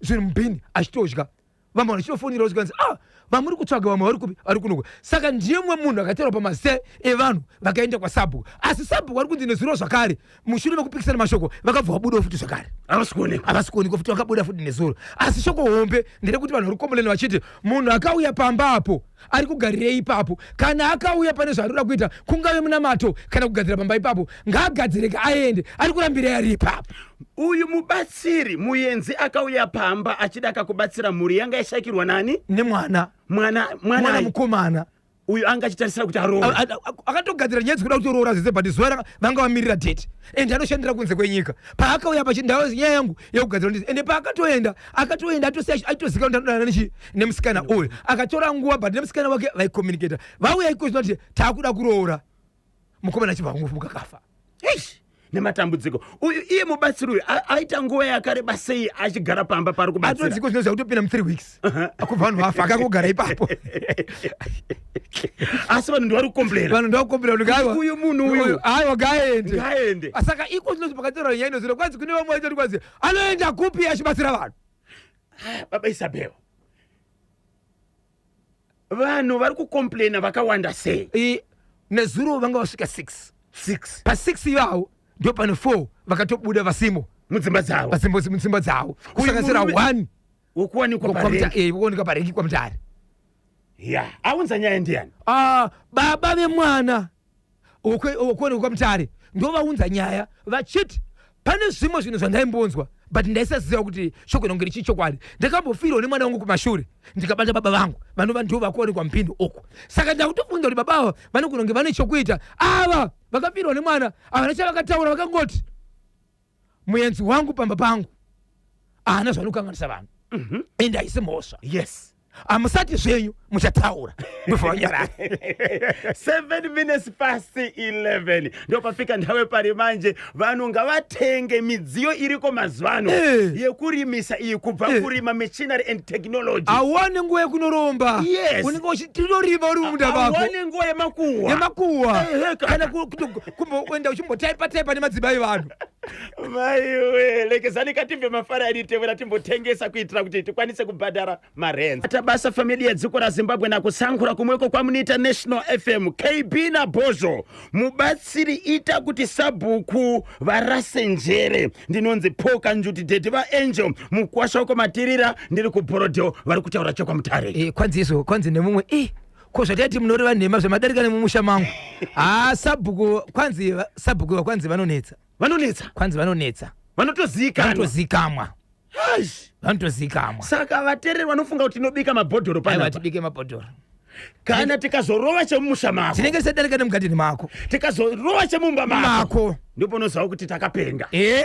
zvinhu mubhini achitodya. Vamwe vanhu vachitofonera vachikanzi, ah, vamuri kutsvaga vamwe vari kupi? Vari kunoko. Saka ndiye mumwe munhu akateerwa pamazita evanhu vakaenda kwasabhuku. Asi sabhuku vari kunzi nezuro zvakare, mushure mekupikisana mashoko, vakabva vabudawo futi zvakare. Havasi kuonekwa. Havasi kuonekwa futi, vakabuda futi nezuro. Asi shoko hombe nderekuti vanhu vari kukombolena vachiti munhu akauya pamba apo ari kugarirei ipapo? Kana akauya pane zvaari kuda kuita, kungave munamato kana kugadzira pamba ipapo, ngaagadzireke aende. Ari kurambirei ari ipapo? Uyu mubatsiri muyenzi akauya pamba achida kakubatsira mhuri yanga yashakirwa nani? Nemwana. Mwana. Mwana mwana mukomana. Uyu anga achitarisira kuti aroore. Akatogadzira nyaya dzekuda kutoroora zvese, but zuva vanga vamirira date, and anoshandira kunze kwenyika. Paakauya pachindau nyaya yangu yekugadzira ndizi, ende paakatoenda akatoenda atosiya aitoziva kuti anodanana nechi nemusikana uyu. Akatora nguva, but nemusikana wake vaicommunicata. Vauya iko zvino kuti taakuda kuroora, mukomana achibva angofuka kafa. Eish, nematambudziko. Uyu iye mubatsiri uyu aita nguva yakareba sei achigara pamba pari kubatsira? Atonziko zvino zvakutopinda mu3 weeks kubva vanhu vafa, akangogara ipapo. Asi vanhu ndivari kukomplaina. Vanhu ndakukombera kuti aiwa, uyu munhu uyu aiwa, ngaaende. Ngaaende. Saka iko zvinoti pakataura nyaya inozvino, kwanzi kune vamwe vaitoti kwanzi anoenda kupi achibatsira vanhu? Ah, baba Isabel, vanhu vari kukomplaina vakawanda sei? Nezuro vanga vasvika 6. 6. Pa6 ivavo ndo pane 4 vakatobuda vasimo mudzimba dzavo. Mudzimba dzavo, kusanganisira 1 wokuwanikwa parengi. Wokuwanikwa parengi kwaMutare. Ya, aunza nyaya ndiani? Ah, baba vemwana wokuonekwa kwaMutare ndovaunza nyaya vachiti pane zvimwe zvinhu zvandaimbonzwa, but ndaisaziva kuti shoko inonge richii chokwadi. Ndakambofirwa nemwana wangu kumashure, ndikabata baba vangu vanova ndo vakuonekwa mupindu uku. Saka ndakutofunga kuti baba ava vanogona kunge vane chokuita. Ava vakafirwa nemwana havana chavakataura, vakangoti muenzi wangu pamba pangu haana zvanokanganisa vanhu, ende haisi mhosva. Hamusati zvenyu muchataura, ndobva vanyarara. 7 minutes past 11 ndopafika nthawe pari manje. Vanhu ngavatenge midziyo iriko mazuva ano yekurimisa iyi, kubva kurima, machinery and technology. Hauwane nguva yekunoromba. Unenge uchitorima uri mumunda vako. Auwane nguva yemakuhwa. Yemakuhwa. Ehe, kana kumboenda uchimbotaipa taipa nemadzimai vanhu. Maiwe, lekezani katimbe mafara aditevera timbotengesa kuitira kuti tikwanise kubhadhara marents. Tabasa family yedziko raZimbabwe nakusankhura kumweko kwamunoita National FM. KB naBhozho, mubatsiri ita kuti sabhuku varase njere. Ndinonzi Poka Njuti, dhedhi vaAngel mukwasha wekwaMatirira, ndiri kuBorodeo. Vari kutaura chekwaMutare. Kwanzi izvo, kwanzi nemumwe, ko zvataiti munoreva nhema zvamadarika nemumusha mangu. Ha, sabhuku kwanzi, sabhuku kwanzi vanonetsa. Vanonetsa. Kwanzi vanonetsa. Vanotozikanwa. Vanotozikamwa. Aish. Vanotozikamwa. Saka vateereri vanofunga kuti tinobika mabhodhoro aiwa panapa. Tibike mabhodhoro. Kana tikazorova chemumusha mako, tinenge tisadarika nemugadheni mako, tikazorova chemumba mako, mako ndipo unoziva kuti takapenga. Eh.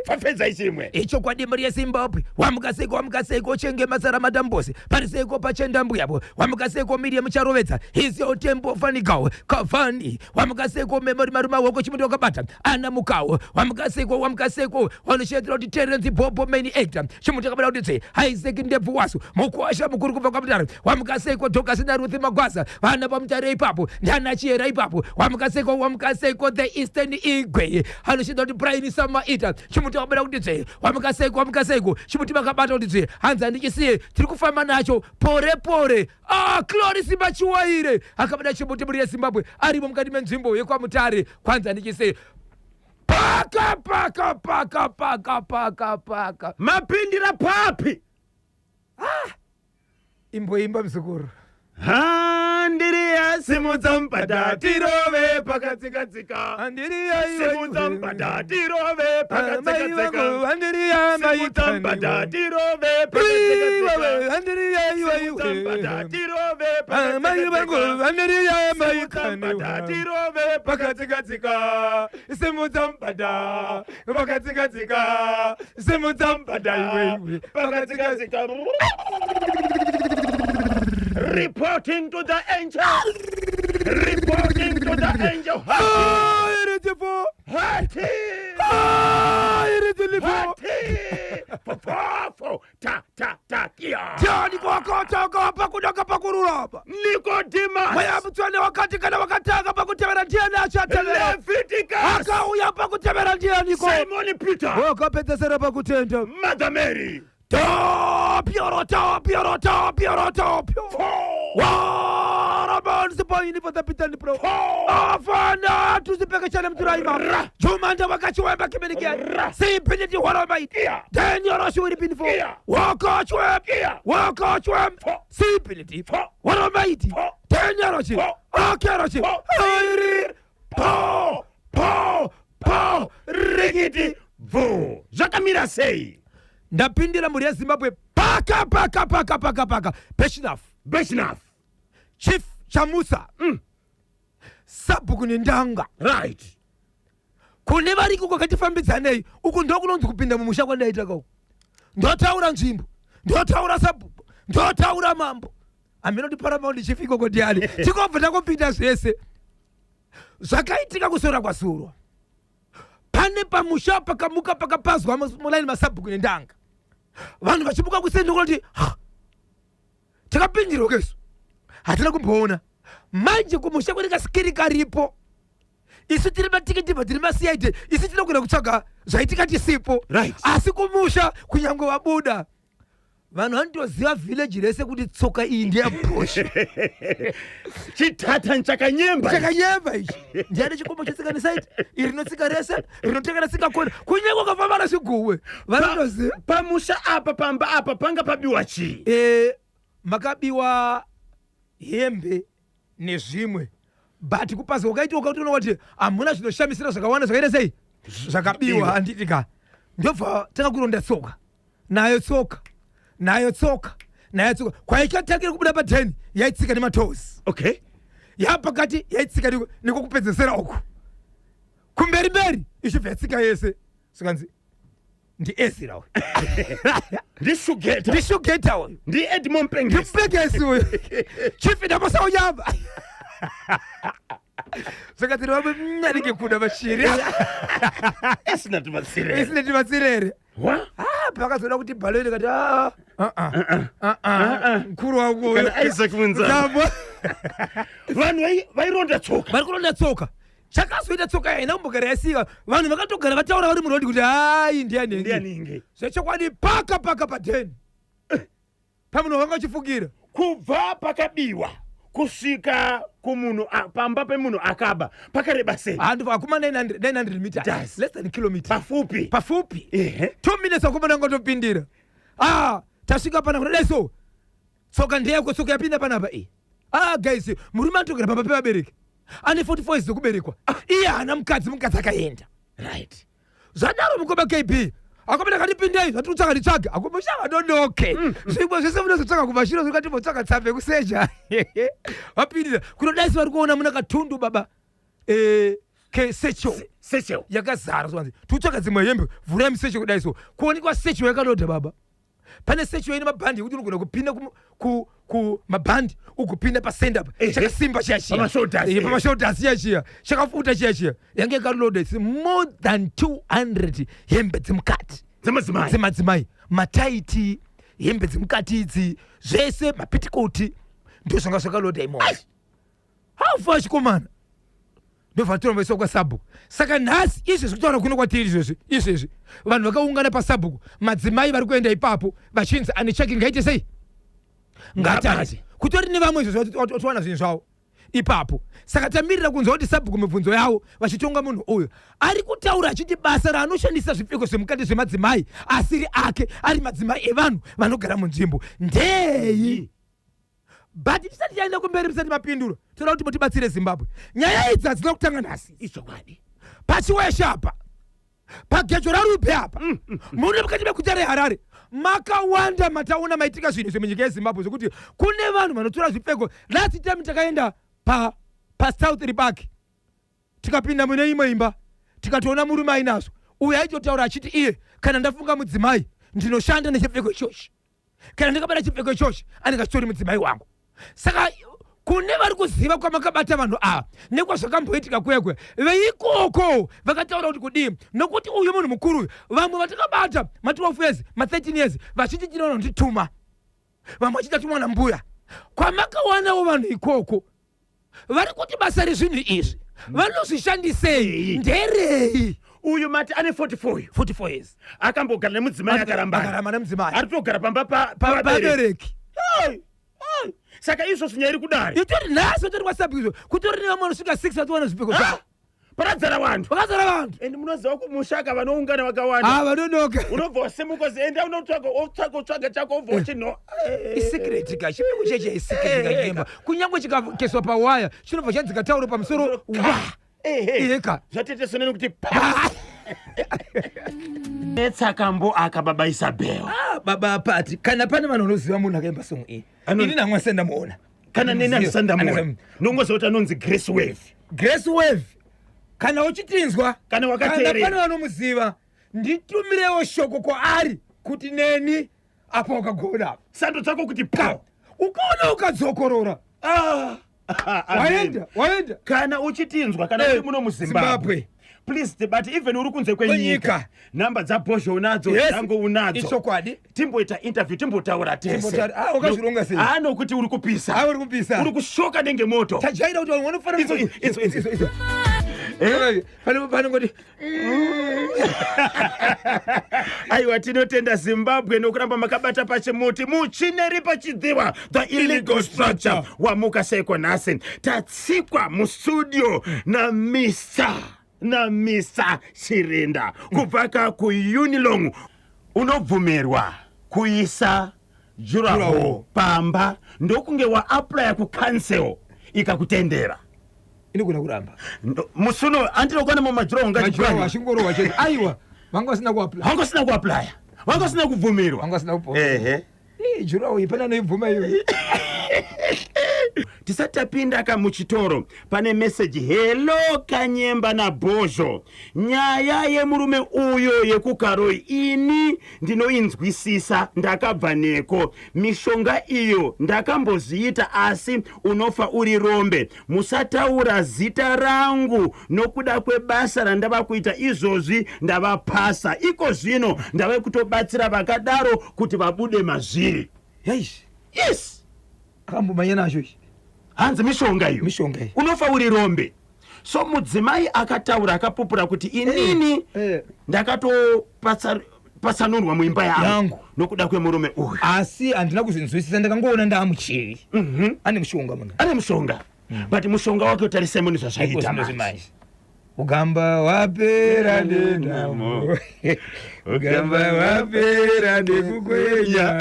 Fafedzai chimwe. Ichokwadi, mhuri yeZimbabwe, wamukaseiko, wamukaseiko chenge masara madambosi pariseiko pachendambuyavo, wamukaseiko Miriam Charovedza isiyo tembo fanigawo kavani, wamukaseiko Memori Marumawoko chimuti wakabata ana mukawo, wamukaseiko, wamukaseiko vanoshedzera kuti Terence Bobo main actor chimuti akabata kuti tse Isaac Ndebvu wasu mukwasha mukuru kubva kwaMutare, wamukaseiko Dokas naRuth Magwaza vana paMutare ipapo ndana Chiyera ipapo, wamukaseiko, wamukaseiko the Eastern Igwe anoshedza kuti Brian Samaita chimuti wakabata kuti tsve, wamukaseiko, wamukaseiko chimuti vakabata kuti tsve, hanzi handichisiye, tiri kufamba nacho pore pore. Ah, Glory Simba Chiwaire akabata chimuti, mhuri yeZimbabwe, arimo mukati menzvimbo yekwaMutare, kwanzi handichisiye, paka paka paka paka paka paka. Mapindira papi? Imboimba, muzukuru. Handiriya, simudza mubhadha tirove pakatsika-tsika. Andiriya. Simudza mubhadha tirove pakatsika-tsika. Andiriya. Simudza mubhadha tirove pakatsika-tsika. Simudza mubhadha tirove Mai vangu. pakatsika-tsika. Andiriya. Simudza mubhadha tirove pakatsika-tsika. Simudza mubhadha pakatsika-tsika, simudza mubhadha iwe. Pakatsika-tsika. Reporting to the angel, reporting to the angel. Iritifo. Hati. Iritilifo. Hati fofofo ta ta ta kia. Tiani kwakatanga pakunaka pakururama. Nicodemus. Mweya Mutsvene wakati kana wakatanga pakutevera, ndiani achatevera? Leviticus. Akauya pakutevera ndianiko? Simon Peter. Wakapedzesera pakutenda. Mother Mary. Topyoro topyoro topyoro topyo. Warabansipainipotapitani pro. Four. Afana tusipekechane mturaima. Ra. Jumanda wakachiwemba kimenikia. Ra. Sipiniti waramaiti. Iya. Daniel Oshiwiripinifo. Iya. Wakachwem. Iya. Wakachwem. Four. Sipiniti. Four. Waramaiti. Four. Daniel Oshi. Four. Akeroshi. Four. Airi. Po po po rikiti bvu, zvakamira sei? Ndapindira, mhuri yeZimbabwe, paka paka paka paka paka peshinaf. Beshinaf. Chief Chamusa, sabhuku nendanga. Kune variko kwakatifambidzanei uku, ndokunonzi kupinda mumusha kwandaita kauku. Ndotaura nzvimbo, ndotaura sabhuku, ndotaura mambo, hamina kuti paramount chief ikoko ndiani, tikobva takopinda zvese zvakaitika kusora kwasurwa. Pane pamusha pakamuka pakapazwa mulaini masabhuku nendanga, vanhu vachimuka kuseni kuti takapindirwa kesu, hatina kumboona. Manje kumusha kune kasikiri karipo, isu tiri matikitivha, tiri maCID, isu tinogona kutsvaga zvaitika tisipo. Asi kumusha kunyange vabuda, vanhu vanotoziva vhileji rese kuti tsoka iyi ndeyaBhoshi. Chitata chakanyemba. Chakanyemba ichi, ndiani chikombo chetsika nesaiti iri, rinotsika rese, rinoteka ratsika kona, kunyange ukafamba nazviguwe vanotoziva. Pamusha apa, pamba apa panga pabiwa chii? Makabiwa hembe nezvimwe, but kupazwa kwakaitwa ukatoona kuti hamuna zvinoshamisira zvakawanda zvakaita sei zvakabiwa, handiti ka? Ndobva tanga kuronda tsoka nayo, tsoka nayo, tsoka nayo, tsoka kwaichatangira kubuda padheni yaitsika nematoes. Yapakati yaitsika nekokupedzesera uku kumberi mberi ichibva yatsika yese, sikanzi ndiEzira uyu. Ndishugeta. Ndishugeta uyu. NdiEdmond Pengesi. Ndipegesi uyu, chief ndamasaunyamba zvakatiri vamwe anenge kuda vashiri. Isina tibatsire. Isina tibatsirere. Wa. Ah, pakazoda kuti bhaloni kati, "Ah, ah, ah, ah, mukuru wangu uyu." Kana Isaac Munzara. Ngambo. Vanhu vaironda tsoka. Vari kuronda tsoka, chakazoita tsoka yaina kumbogara yasiyiwa, vanhu vakatogara vataura vari murodhi kuti hai, ndiani? Ndianinge? Zvechokwadi, paka paka padheni pamunhu wanga uchifungira. Kubva pakabiwa kusvika kumunhu pamba pemunhu akaba pakareba sei? Handu akuma 900 900 meters. Does. Less than kilometer. Pafupi. Pafupi. 2 minutes akomana ngotopindira. Ah, tasvika pana kunadai so, tsoka ndeyako, tsoka yapinda panapa iyi. Ah guys, murume anotogara pamba pevabereki, ane 44 years dzekuberekwa, iye haana mukadzi, mukadzi akaenda. Zvadaro, mukoma KB, Akomana katipindei zvatiri kutsvaka titsvage. Akomana chavadodoke. Zvimwe zvese munozotsvaka kumashure zvikatimbotsvaka tsamba yekusecha. Vapindira. Kunodai vari kuona muna katundu baba. Eh, kesecho. Secho. Yakazara so hanzi. Tikutsvaka dzimwe hembe, vhurai musecho kudai so. Kuonekwa secho yakadodha baba. Pane secho ine mabhandi ekuti unogona kupinda kumabhandi ugopinda pasenda apa. Chakasimba chiya chiya. Pamashoulders, Eh, pamashoulders chiya chiya. Chakafuta chiya chiya. Yange yakaloda it's more than 200 hembe dzemukati. Dzemadzimai. Dzemadzimai. Mataiti, hembe dzemukati idzi, zvese mapitikoti ndizvo zvanga zvakaloda imomo. How far chikomana? Ndobva torombaiswa kwasabhuku. Saka nhasi izvezvi kutaura kuno kwatiri izvezvi, izvezvi vanhu vakaungana pasabhuku, madzimai vari kuenda ipapo vachinzi ane chake ngaite sei? Ngatati. Kutori nevamwe izvezvi vatowana zvinhu zvavo ipapo. Saka tamirira kunzwa kuti sabhuku mibvunzo yavo vachitonga munhu uyu ari kutaura achiti basa raanoshandisa zvipfeko zvemukati zvemadzimai asiri ake, ari madzimai evanhu vanogara munzvimbo ndei. But tisati taenda kumberi, musati mapindura, toda kuti mutibatsire Zimbabwe. Nyaya idzi hadzina kutanga nhasi. Ichokwadi. Pachiweshe apa, pagejo raRupe apa, muri mukati meguta reHarare, makawanda mataona maitika zvinhu izvi munyika yeZimbabwe zvekuti kune vanhu vanotora zvipfeko. Last time takaenda paSouth Park, tikapinda mune imwe imba, tikatoona murume ainazvo. Uyo aitotaura achiti iye kana ndafunga mudzimai ndinoshanda nechipfeko ichochi. Kana ndakabata chipfeko ichochi anenge achitori mudzimai wangu. Saka kune vari kuziva kwamakabata vanhu ava nekwazvakamboitika kuya kuya veikoko vakataura kuti kudii, nokuti uyu munhu mukuru uyu vamwe vatakabata ma 12 years ma 13 years vachiti tinoona kundituma, vamwe vachiti tatumwa nambuya. Kwamakawanawo vanhu ikoko vari kuti basa rezvinhu izvi vanozvishandisei nderei? Uyu mati ane 44 uyu. 44 years. Akambogara nemudzimai akaramba. Akaramba nemudzimai. Ari kutogara pamba pavabereki. Vabereki. Hey, hey. Saka izvozvo nyaya iri kudare. Itori nhasi utori kwaSabhuku izvo. Kutori nevamwe vanosvika 6 vatowana zvipfeko zvavo. Paradzara vantu. Pakazara vantu. And munoziva kumushaka vanoungana vakawanda. Vanonoka. Unobva wasimuka uzi enda unotsvaga, wotsvaga, wotsvaga chako, wobva uchinho. Isecret ka, chipfeko cheche isecret ka nyemba. Kunyangwe chikakeswa pawaya, chinobva chanzi katauro pamusoro, wa. Eka. Zvatete sonene kuti pa. Netsakambo aka baba Isabel. Baba Pati, kana pane vanhu vanoziva munhu akaimba song iyi. Ini namwa sendamuona. Kana neni handisandamuona. Ndongoziva kuti anonzi Grace Wave. Grace Wave. Kana uchitinzwa, Kana wakateerera. kana pane vanomuziva, nditumirewo shoko kwaari kuti neni apo wakagona. Sando dzako kuti pa. Ukaona ukadzokorora. Waenda, waenda. Kana uchitinzwa, kana uri muno muZimbabwe. Zimbabwe. Please, but even uri kunze kwenyika. Kwenyika. Namba dzaBhozho unadzo, Yes. dzangu unadzo. Ichokwadi. Timboita interview, timbotaura tese. Timbotaura. Wakazvironga sei? Nokuti uri kupisa. Uri kupisa. Uri kushoka nenge moto. Tajaira kuti vanhu vanofanira Idzo, idzo, idzo. Idzo, idzo. Panongoti, Aiwa, tinotenda Zimbabwe nokuramba makabata pachimuti muchineri pachidziwa the illegal structure. Wamuka seiko nhasi? Tatsikwa mustudio na Mr Chirinda kubva ka kuUnilong. Unobvumirwa kuisa durawall pamba ndokunge waapply kucouncil ikakutendera. Inogona kuramba. Musuno andinokwana mumadurawall Madurawall ngachigwanya. achingorohwa chete. Aiwa, vanga vasina kuapply. Vanga vasina kuapply. Vanga vasina kubvumirwa. Vanga vasina kubvumirwa. Ehe. Durawall iyi pana anoibvuma iyoyo. Tisati tapinda ka muchitoro pane message. Hello Kanyemba naBhozho. Nyaya yemurume uyo yekuKaroi ini ndinoinzwisisa, ndakabva neko. Mishonga iyo ndakambozviita asi unofa uri rombe. Musataura zita rangu nokuda kwebasa randava kuita izvozvi, ndavapasa. Iko zvino ndave kutobatsira vakadaro kuti vabude mazviri. Eish. Yes. Akambomhanya nacho ichi. Hanzi mishonga iyo. Mishonga iyo. Unofa uri rombe. So mudzimai akataura akapupura kuti inini ndakatopatsanurwa muimba yangu nokuda kwemurume uyu. Asi handina kuzvinzwisisa, ndakangoona ndaamuchivi. Ane mushonga munhu. Ane mushonga. But mushonga wake utarise munhu zvazvaita Iko manje. manje. Ugamba wapera nenhamo. Ugamba wapera nekukwenya.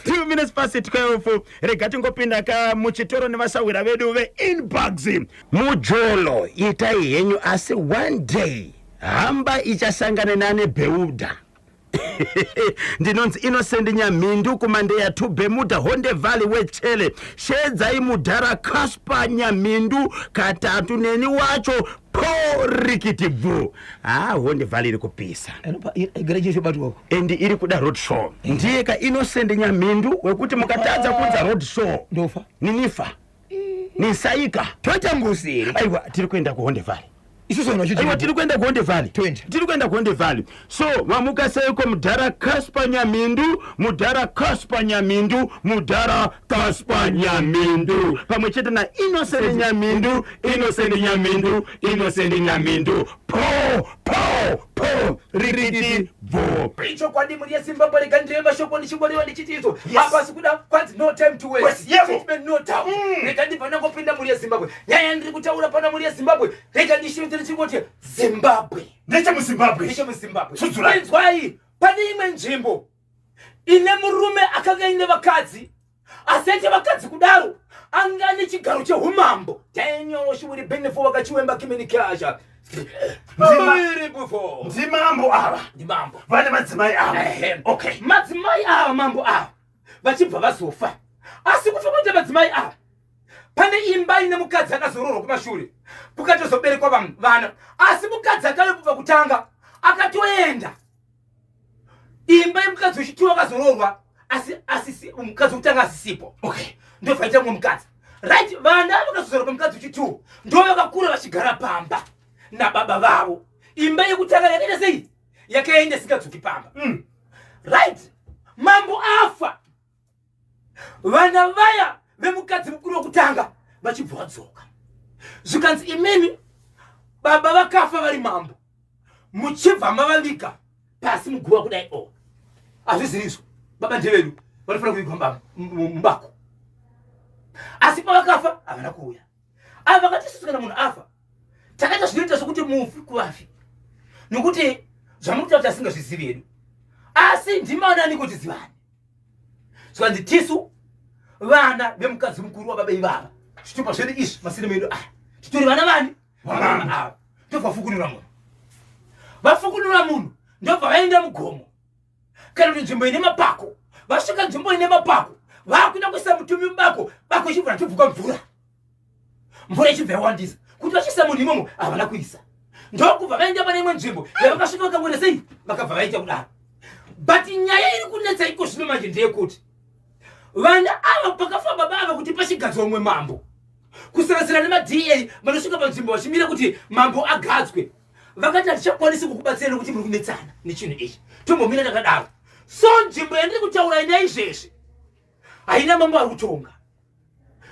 2 minutes past 12. Rega tingopinda ka muchitoro nevasahwira vedu veInbugs. Mujolo itai henyu, asi one day Hamba ichasangana nane Beuda. Ndinonzi Innocent Nyamhindu kuMandeya 2 Bermuda Honde Valley Wechele. Sheedzai mudhara Casper Nyamhindu katatu neni wacho po rikiti bvu. Ha Honde Valley iri kupisa. Igara chichibatwa uko. And iri kuda road show. Ndiye ka Innocent Nyamhindu wekuti mukatadza kuunza road show. Ndofa. Ninifa. Nisaika. Toita ngozi here? Aiwa tiri kuenda kuHonde Valley. Isusu vanhu vacho Aiwa tiri kuenda kuHonde Valley. Toenda. Tiri kuenda kuHonde Valley. So mamuka seiko mudhara Casper Nyamindu, mudhara Casper Nyamindu, mudhara Casper Nyamindu pamwe chete na Innocent Nyamindu, Innocent Nyamindu, Innocent Nyamindu. Po po po ririti bvo. Ichokwadi mhuri yeZimbabwe rega ndire mashoko ndichingoreva ndichiti izvo Yes. hapasi kuda kwanzi no time to waste. Waste, yebo. Treatment no doubt. Rega ndibva ndangopinda mhuri yeZimbabwe. Nyaya yandiri kutaura pana mhuri yeZimbabwe rega ndishevedzere ndichingoti Zimbabwe. NdechemuZimbabwe. NdechemuZimbabwe. Sudzura. Inzwai pane imwe nzvimbo ine murume akanga aine vakadzi asi aite vakadzi kudaro anga ane chigaro chehumambo. Daniel Shuwiri Benefo wakachiwemba Kimeni Kasha. Ndima- Ndimambo ava. Ndimambo. Vane madzimai ava. Ehe. Okay. Madzimai ava mambo ava vachibva vazofa. Asi kufa kwaita madzimai ava pane imba ine mukadzi akazoroorwa kumashure kukatozoberekwa vana asi mukadzi akave kubva kutanga akatoenda imba yemukadzi wechitwo akazoroorwa asi asi mukadzi wekutanga asisipo. Okay. Ndobvaita mumwe mukadzi. Right, vana vakazozorwa pamukadzi wechitwo ndo vakakura vachigara pamba nababa vavo. Imba yekutanga yakaita sei? Yakaenda isingadzoki pamba. Right, mambo afa vana vaya vemukadzi mukuru wekutanga vachibva vadzoka zvikanzi imimi baba vakafa vari mambo muchibva mavaviga pasi muguva kudai o hazviziri izvo baba ndevedu vanofanira kuvigwa mubako asi pavakafa havana kuuya. Ava vakati isusu kana munhu afa takaita zvinoita sokuti mufi kuvafi nokuti zvamuri kutaura tasingazvizivi hedu asi ndimanani kuti zivani zvikanzi tisu vana vemukadzi mukuru wababa ivava zvitupa zvedu izvi masine edu aya titori vana vani vamama ava ndobva vafukunura munhu vafukunura munhu ndobva vaenda mugomo kana kuti nzvimbo ine mapako vasvika nzvimbo ine mapako vakuda kuisa mutumbi mubako bako ichibva ratobvuka mvura mvura ichibva yawandisa kuti vachiisa munhu imomo havana kuisa ndokubva vaenda pane imwe nzvimbo yavakasvika vakangoita sei vakabva vaita kudaro. But nyaya iri kunetsa iko zvino manje ndeyekuti vana ava pakafa baba ava kuti pachigadzwa umwe mambo kusanganisira nemaDA vanosvika panzvimbo vachimira kuti mambo agadzwe vakati hatichakwanisi kukubatsira nekuti muri kunetsana nechinhu ichi tombomira takadaro. So nzvimbo yandiri kutaura ina izvezvi haina mambo ari kutonga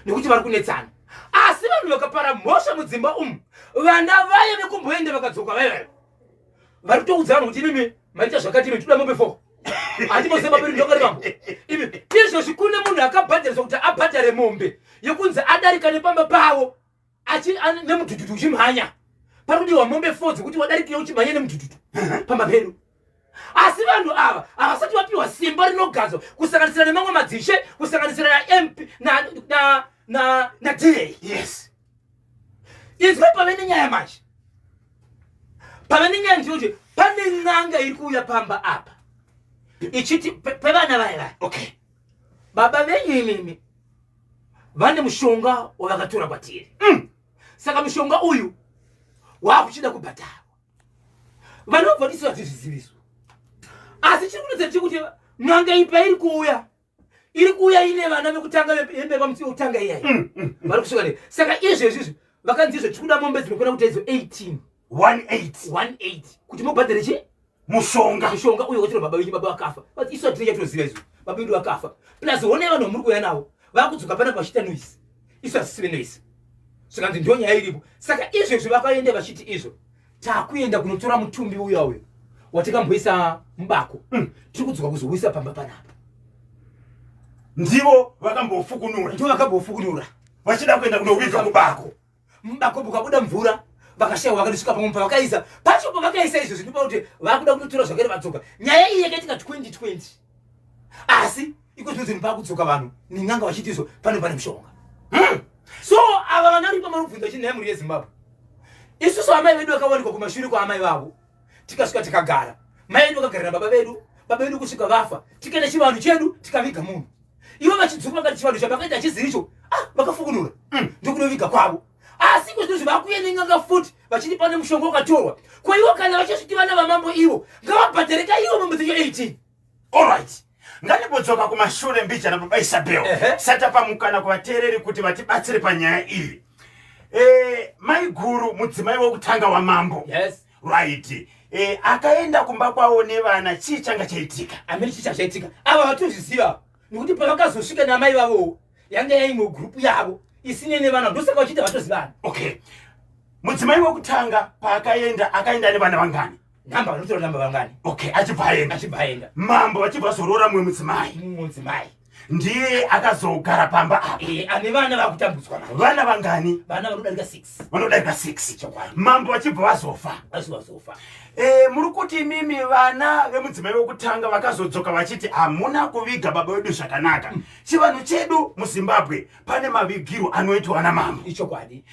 nekuti vari kunetsana asi vanhu vakapara mhosva mudzimba umu vana vaya vekumboenda vakadzoka vaya vaya vari kutoudza vanhu kuti imimi maita zvakati imi toda mombe 4 handimoziva baba ndokari mambo imi izvozvi kune munhu akabhadhariswa kuti abhadhare mombe yekunzi adarika nepamba pavo nemudhudhudhu uchimhanya pari kudiwa mombe 4 dzekuti wadarikire uchimhanya nemudhudhudhu pamba pedu. Asi vanhu ava havasati vapiwa simba rinogadzwa kusanganisira nemamwe madzishe kusanganisira naMP naDA. Yes. Izwe pave nenyaya manje pave nenyaya ndinoti pane n'anga iri kuuya pamba apa ichiti pevana vaya vaya. Okay. Baba venyu imimi vane mushonga wavakatora kwatiri. Saka mushonga uyu wakuchida kubhadharwa. Vanobva tisu hatizvizivisu. Asi chiri kunetsa chekuti n'anga iyi pairi kuuya iri kuuya ine vana vekutanga hembe pamusi wekutanga iyayi. Vari kusvika ne. Saka izvezvi izvi vakanzi izvo tikuda mombe dzinokwana kuita idzo 18. 18. 18. Kuti mubhadhare chii? Mushonga. Mushonga uyo wachiro baba venyu baba vakafa. But isu hatina chatinoziva izvo. Baba vedu vakafa. Plus honai vanhu vamuri kuuya navo vakudzoka panapa vachiita noise. Isu hasisive noise. Zvikanzi ndiyo nyaya iripo. Saka izvezvi vakaenda vachiti izvo takuenda kunotora mutumbi uya uyo watikamboisa mubako. Tiri kudzoka kuzouisa pamba panapa. Ndivo vakambofukunura. Ndivo vakambofukunura. Vachida kuenda kunoviga kubako. Mubako mukabuda mvura vakashaiwa vakatosvika pamwe pavakaisa pacho pavakaisa izvo zvinopa kuti vakuda kunotora zvakare vadzoka. Nyaya iyi yakaitika 2020 asi iko zvino zvinhu pakudzoka vanhu nen'anga vachiti izvo pano pane mushonga. So ava vana vari pamarubvunzo vachiti nhai mhuri yeZimbabwe isusu amai vedu vakawanikwa kumashure kwaamai vavo. Tikasvika tikagara, mai vedu vakagara nababa vedu, baba vedu kusvika vafa. Tikaenda chivanhu chedu, tikaviga munhu. Ivo vachidzoka vakati chivanhu chavakaita hachiziricho. Ah, vakafukunura. Ndokunoviga kwavo. Asi kuzvinhu zvakuye nen'anga futi vachiti pane mushonga wakatorwa. Ko ivo kana vachizviti vana vamambo ivo ngavabhadhare ka ivo mombe dzacho 18. Alright. Ngatimbodzoka kumashure mbijana baba Isabel. Satapa mukana kuvateereri kuti vatibatsire panyaya iyi. Maiguru mudzimai wekutanga wamambo. Yes. Right. Akaenda kumba kwavo nevana, chii changa chaitika? Amene chii chaitika? Ava vatozviziva nekuti pavakazosvika namai vavowo yanga yaimwe group yavo isine nevana, ndosaka vachiita vatozivana. Okay. Mudzimai wekutanga paakaenda, akaenda nevana vangani? Namba vanotora namba vangani? Okay, achibva aenda. Achibva aenda. Mambo vachibva vazoroora mumwe mudzimai. Mumwe mudzimai. Ndiye akazogara pamba apa. Ane vana vakutambudzwa manje. Vana vangani? Vana vanodarika 6. Vanodarika 6. Chokwadi. Mambo vachibva vazofa. Vachibva vazofa. Muri kuti imimi vana vemudzimai wekutanga vakazodzoka vachiti hamuna kuviga baba vedu zvakanaka. Chivanhu chedu muZimbabwe pane mavigiro anoitwa namambo. Ichokwadi.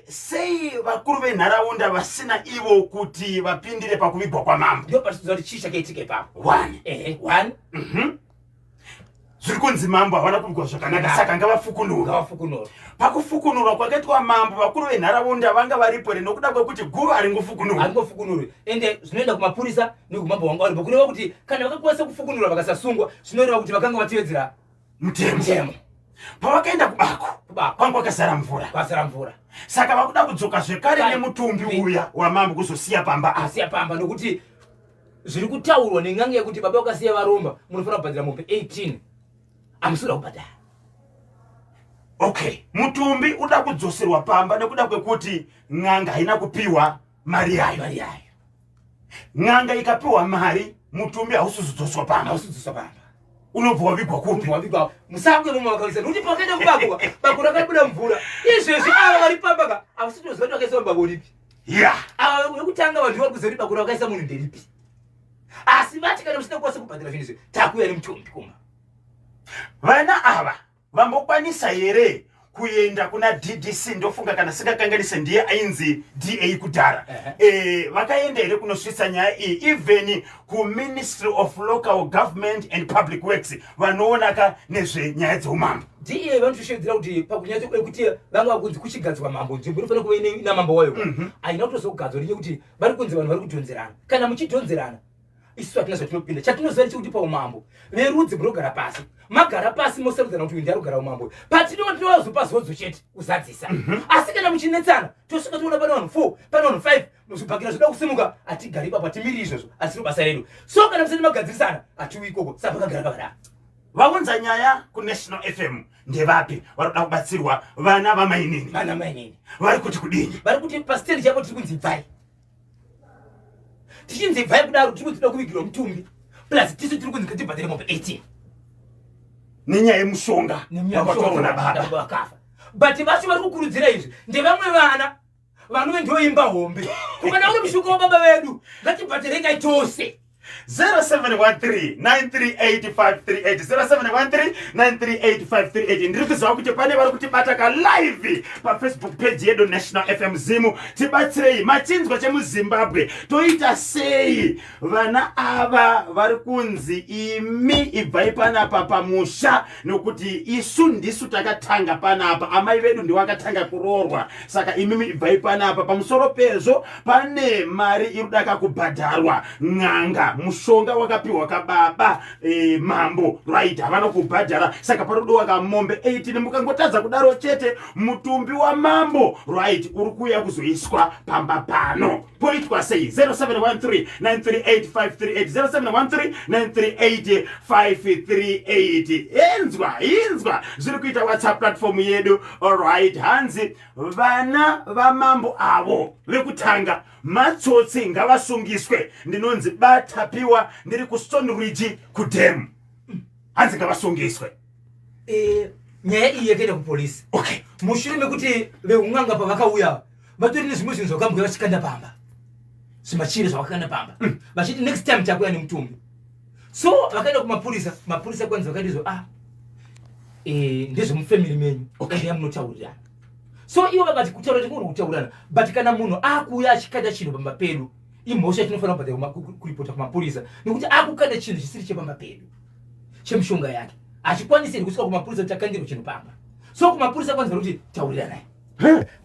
Sei vakuru venharaunda vasina ivo kuti vapindire pakuvigwa kwamambo? Ndipo patinoziva kuti chii chakaitika ipapo. One. One. Zviri kunzi mambo havana kuvigwa zvakanaka, saka ngavafukunurwe. Ngavafukunurwe. Pakufukunurwa kwakaitwa mambo, vakuru venharaunda vanga varipo here nokuda kwekuti guva haringofukunurwi? Haringofukunurwi. Ende zvinoenda kumapurisa nekumambo vanga varipo, kureva kuti kana vakakwanisa kufukunura vakasasungwa, zvinoreva kuti vakanga vatevedzera mutemo. Mutemo. Pavakaenda kubako, Kubako. kwanga kwakazara mvura. Kwazara mvura. Saka vakuda kudzoka zvekare nemutumbi uya wamambo kuzosiya pamba apa. Kusiya pamba, nokuti zviri kutaurwa nen'anga yekuti baba vakasiya varomba, munofanira kubhadhara mombe 18. Hamusikuda kubhadhara. Okay, mutumbi uda kudzoserwa pamba nekuda kwekuti n'anga haina kupiwa mari yayo. Mari yayo. N'anga ikapiwa mari, mutumbi hausizodzoswa pamba. Hausizodzoswa pamba. Unobva wavigwa kupi? Wavigwa musango imomo vakaisa. Nekuti pakaenda kubako, bako rakabuda mvura. Izvezvi ava vari pamba ka, havasi kutoziva kuti vakaisa bako ripi. Ava vekutanga vanhu vari kuziva kuti bako rakaisa munhu nderipi. Asi vati kana musina kukwanisa kubhadhara zvinhu izvi, takuuya nemutumbi kumba. Vana ava vambokwanisa here kuenda kuna DDC? Ndofunga kana singakanganise ndiye ainzi DA kudhara. Vakaenda here kunosvitsa nyaya iyi even kuMinistry of Local Government and Public Works vanoonaka nezvenyaya dzeumambo? DA vanotoshevedzera kuti pakunyaya yekuti vanga vakunzi kuchigadzwa mambo, nzvimbo inofanira kuva ina mambo wayo. Haina kutozogadzwa nenyaya yekuti vari kunzi vanhu vari kudhonzerana. Kana muchidhonzerana, isusu hatina zvatinopinda. Chatinoziva ndechekuti paumambo verudzi munogara pasi, magara pasi mosarudzana kuti uyu ndiari kugara umambo. Patinova tinovazopa zodzo chete kuzadzisa. Asi kana muchinetsana, tosvika toona pane vanhu 4, pane vanhu 5, muzvibhakira zvoda kusimuka, hatigari ipapo, hatimiriri izvozvo, asiro basa redu. So kana musati magadzirisana, hatiuyi ikoko. Saka pakagara pakadaro. Vaunza nyaya kuNational FM ndevapi vari kuda kubatsirwa? Vana vamainini. Vana mainini. Vari kuti kudini? Vari kuti pasitendi chako tiri kunzi ibvai. Tichinzi ibvai kudaro, tiri kunzi toda kuvigirwa mutumbi. Plus tisu tiri kunzi ngatibhadhare mombe 18. Nenyaya yemushonga Nenyaya wakatorwa yemushonga nababa. nababa vakafa. But vacho vari kukurudzira izvi ndevamwe vana vanove ndoimba hombe. Kana uri mushonga wababa vedu, ngatibhadharekai tose. 0713 938 538, 0713 938 538. Ndiri kuziva kuti pane vari kutibata ka live paFacebook page yedu National FM Zimu. Tibatsirei, machinzwa chemuZimbabwe, toita sei? Vana ava vari kunzi imi ibvai panapa pamusha nokuti isu ndisu takatanga panapa, amai vedu ndivo vakatanga kuroorwa, saka imimi ibvai panapa. Pamusoro pezvo pane mari iri kudaka kubhadharwa n'anga, mushonga wakapiwa kababa mambo, right, havana kubhadhara, saka parikudiwa kamombe 18. Mukangotadza kudaro chete, mutumbi wamambo, right, uri kuuya kuzoiswa pamba pano. Poitwa sei? 0713 938 538, 0713 938 538. Inzwa, inzwa zviri kuita WhatsApp platform yedu. Alright, hanzi vana vamambo avo vekutanga matsotsi, ngavasungiswe. Ndinonzi Batapiwa, ndiri kuStone Ridge kudam. Hanzi ngavasungiswe. Nyaya iyi yakaenda kupolisi. Mushure mekuti veun'anga pavakauya vatori nezvimwe zvinhu zvakambwe vachikanda pamba, zvimachire zvavakakanda pamba, vachiti next time takuya nemutumbi. So vakaenda kumapurisa, mapurisa kwanzi vakaita izvo, ndezvemufamily menyu, okay, munotaurirana. So ivo vakati kutaura tingori kutaurirana, but kana munhu akuuya achikanda chinhu pamba pedu, Imhosva yatinofanira kubhadhara kuripota kumapurisa nekuti akukanda chinhu chisiri chepamba pedu chemishonga yake. Hachikwanisi here kusvika kumapurisa kuti akandirwe chinhu pamba. So kumapurisa kwanzi vari kuti tauriranai.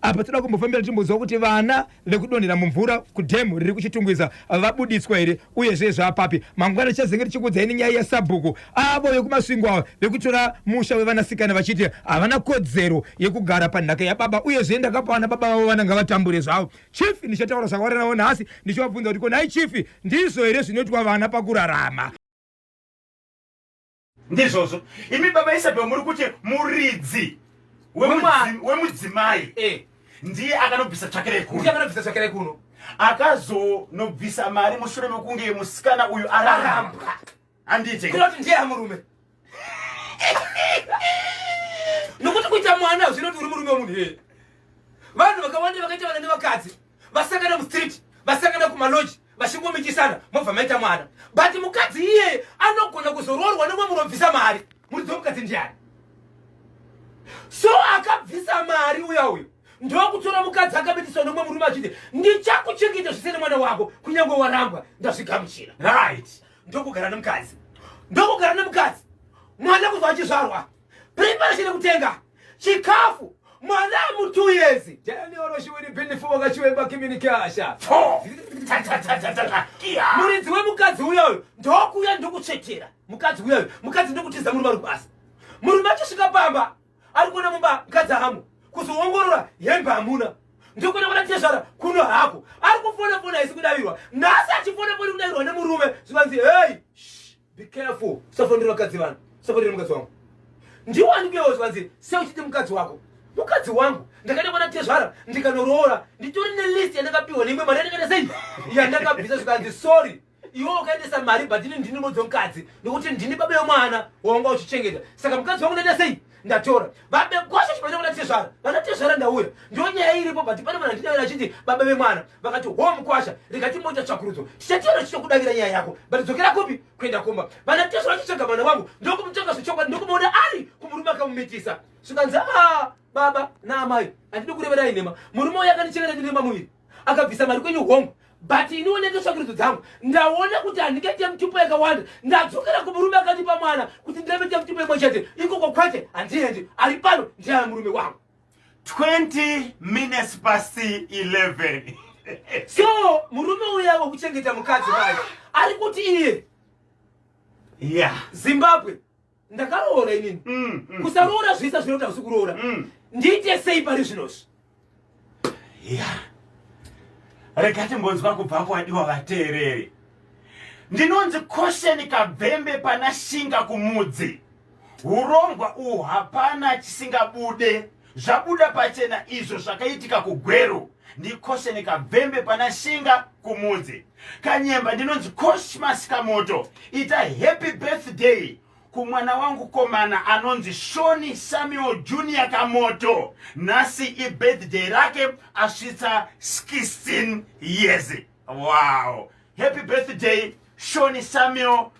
Apa toda kumbofambira timbonzwa kuti vana vekudonhera mumvura kudhemu riri kuChitungwiza vabuditswa here uyezve zvapapi. Mangwana tichazenge tichikuudzai nenyaya yasabhuku avo vekuMasvingo ava vekutora musha wevanasikana vachiti havana kodzero yekugara panhaka yababa uyezve ndakapa vana baba vavo vana ngavatambure zvavo. Chief ndichataura zvakawanda navo nhasi ndichivabvunza kuti ko nhai chief ndizvo here zvinoitwa vana pakurarama. Ndizvozvo imi baba Isabel muri kuti muridzi wemudzimai eh. Ndiye akanobvisa tsvakira yekuno, akanobvisa tsvakira yekuno, akazonobvisa mari mushure mekunge musikana uyu arambwa. Handiti kuti ndiye amurume nokuti kuita mwana zvinoti uri murume wemunhu here? Vanhu vakawanda vakaita vana nevakadzi vasangana mustreet, vasangana kumaloji, vachingomitisana, mobva maita mwana. But mukadzi iyeye anogona kuzoroorwa nemwe munobvisa mari. Muridzi wemukadzi ndiani? So akabvisa mari uya uyu ndokutora mukadzi akamitiswa nomwe murume achiti ndichakuchengeta zvise nemwana wako kunyange warambwa, ndazvigamuchira. Ndokugara nemukadzi, ndokugara nemukadzi, mwana kuzwa achizvarwa, preparation yekutenga chikafu, mwana mu2 years danioroshiwiribinifuwakachiwemba kiminikasha. Muridzi wemukadzi uyoyo ndokuuya ndokutsvetera mukadzi uyoyo, mukadzi ndokutiza, murume ari kubasa. Murume achisvika pamba ari kuona mumba mukadzi hamo, kuzoongorora hembe hamuna, ndokuenda kuona tezvara kuno hako, ari kufona fona haisi kudavirwa. Nhasi achifona foni kudavirwa nemurume, zvikanzi, "Hey, be careful, usafonera vakadzi vanhu, usafonera mukadzi wangu." Ndiwani kuyewo? Zvikanzi, "Sei uchiti mukadzi wako?" Mukadzi wangu ndakaenda kuona tezvara ndikanoroora, nditori nelist yandakapiwa neimwe mari yandakaita sei yandakabvisa. Zvikanzi, "Sorry, iwe ukaendesa mari, but ini ndini mudzi wemukadzi nekuti ndini baba yemwana wawanga uchichengeta, saka mukadzi wangu ndaita sei ndatora." Vabekosha chipanda kuna tezvara, vana tezvara ndauya, ndo nyaya iripo. But pane vanhu andinayo achiti baba vemwana vakati, "Ho mukwasha, rikati moita tsvakurudzo, tichationa tichokudavira nyaya yako, but dzokera kupi kuenda kumba." Vana tezvara vachitsvaga mwana wangu, ndokumutsvaga zvechokwadi, ndokumuona ari kumurume akamumitisa. Zvikanzi, "A baba naamai, handidi kureverai nhema, murume uyu akandichengeta ndine muviri, akabvisa mari kwenyu, hongu, but iniwo nete tsvakurudzo dzangu ndaona kuti handingaite mutupo yakawanda. Ndadzokera kumurume akandipa mwana kuti ndirambe mutupo imwe chete ikoko, kwete, handiendi. Ari pano ndiaya murume wangu." 20 minutes past 11. So murume uya wekuchengeta mukadzi vayo ari kuti iye, Zimbabwe, ndakaroora inini. Kusaroora zvisa zvinoti hausi kuroora. Ndiite sei pari zvinozvi? Yeah, rega timbonzwa kubva kuwadiwa vateereri. Ndinonzi Kosheni Kabvembe pana Shinga kumudzi. Urongwa uhu hapana chisingabude, zvabuda pachena izvo zvakaitika kuGweru. NdiKosheni Kabvembe pana Shinga kumudzi. Kanyemba, ndinonzi Cosmas Kamoto. Ita happy birthday kumwana wangu komana anonzi Shoni Samuel Junior Kamoto. Nhasi ibirthday rake, asvitsa 16 years. Wow, happy birthday, Shoni Samuel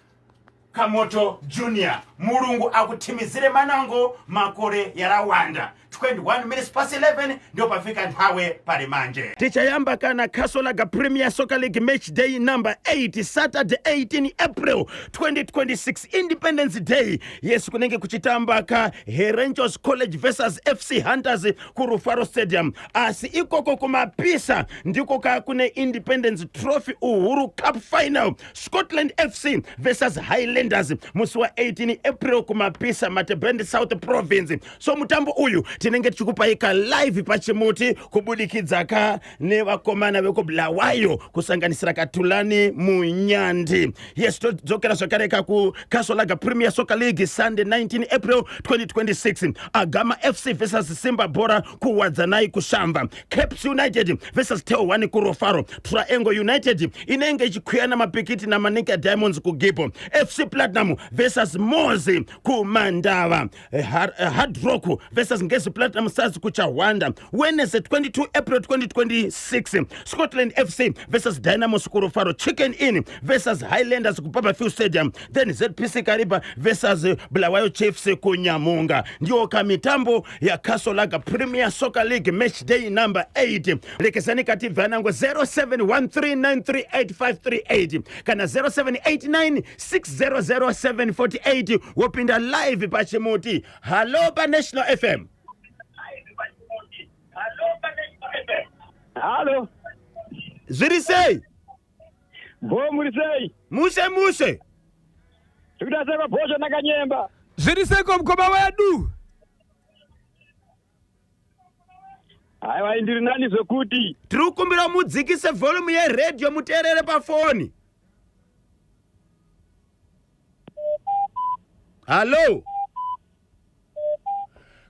Kamoto Junior. Mulungu akutimizire manango makore yarawanda. 21 minutes past 11 ndio pafika nthawe pali manje. Tichayamba kana Castle Lager Premier Soccer League match day number 8, Saturday 18 April 2026, Independence Day. Yes, kunenge kuchitamba ka Herentals College versus FC Hunters kuRufaro Stadium. Asi ikoko kumapisa ndiko ka kune Independence Trophy Uhuru Cup final, Scotland FC versus Highlanders, musi wa18 April kumapisa, Matebend South Province. So mutambo uyu tinenge tichikupai ka live pachimuti kubudikidza ka nevakomana vekuBulawayo, kusanganisira Katulani Munyandi. Yes, todzokera zvakare ka kuCastle Lager Premier Soccer League, Sunday 19 April 2026, Agama FC versus Simba Bora kuWadzanai kuShamva, Caps United versus Tel 1 kuRofaro, Triangle United inenge ichikwiyana mapikiti naManica Diamonds kuGibo FC. Platinum versus Mozi kuMandava. Hard Rock versus Ngezi Platinum Stars kuChahwanda. Wednesday 22 April 2026, Scotland FC versus Dynamos kuRufaro. Chicken Inn versus Highlanders kuBarbourfields Stadium. Then ZPC Kariba versus Bulawayo Chiefs kuNyamunga. Ndiyo kamitambo ya Castle Lager Premier Soccer League match day number 8. Lekezani kati vanango 0713938538 kana 0789600748, wopinda live pachimuti. Hallo paNational FM. Halo. Zviri sei? Bho, muri sei? Mushe mushe. Tikuita sei mabhosvo nakanyemba? Zviri seiko, mukoma wedu? Haiwa, ndiri nani zvekuti. Tiri kukumbira mudzikise volume yeredhiyo, muteerere pafoni. Hallo,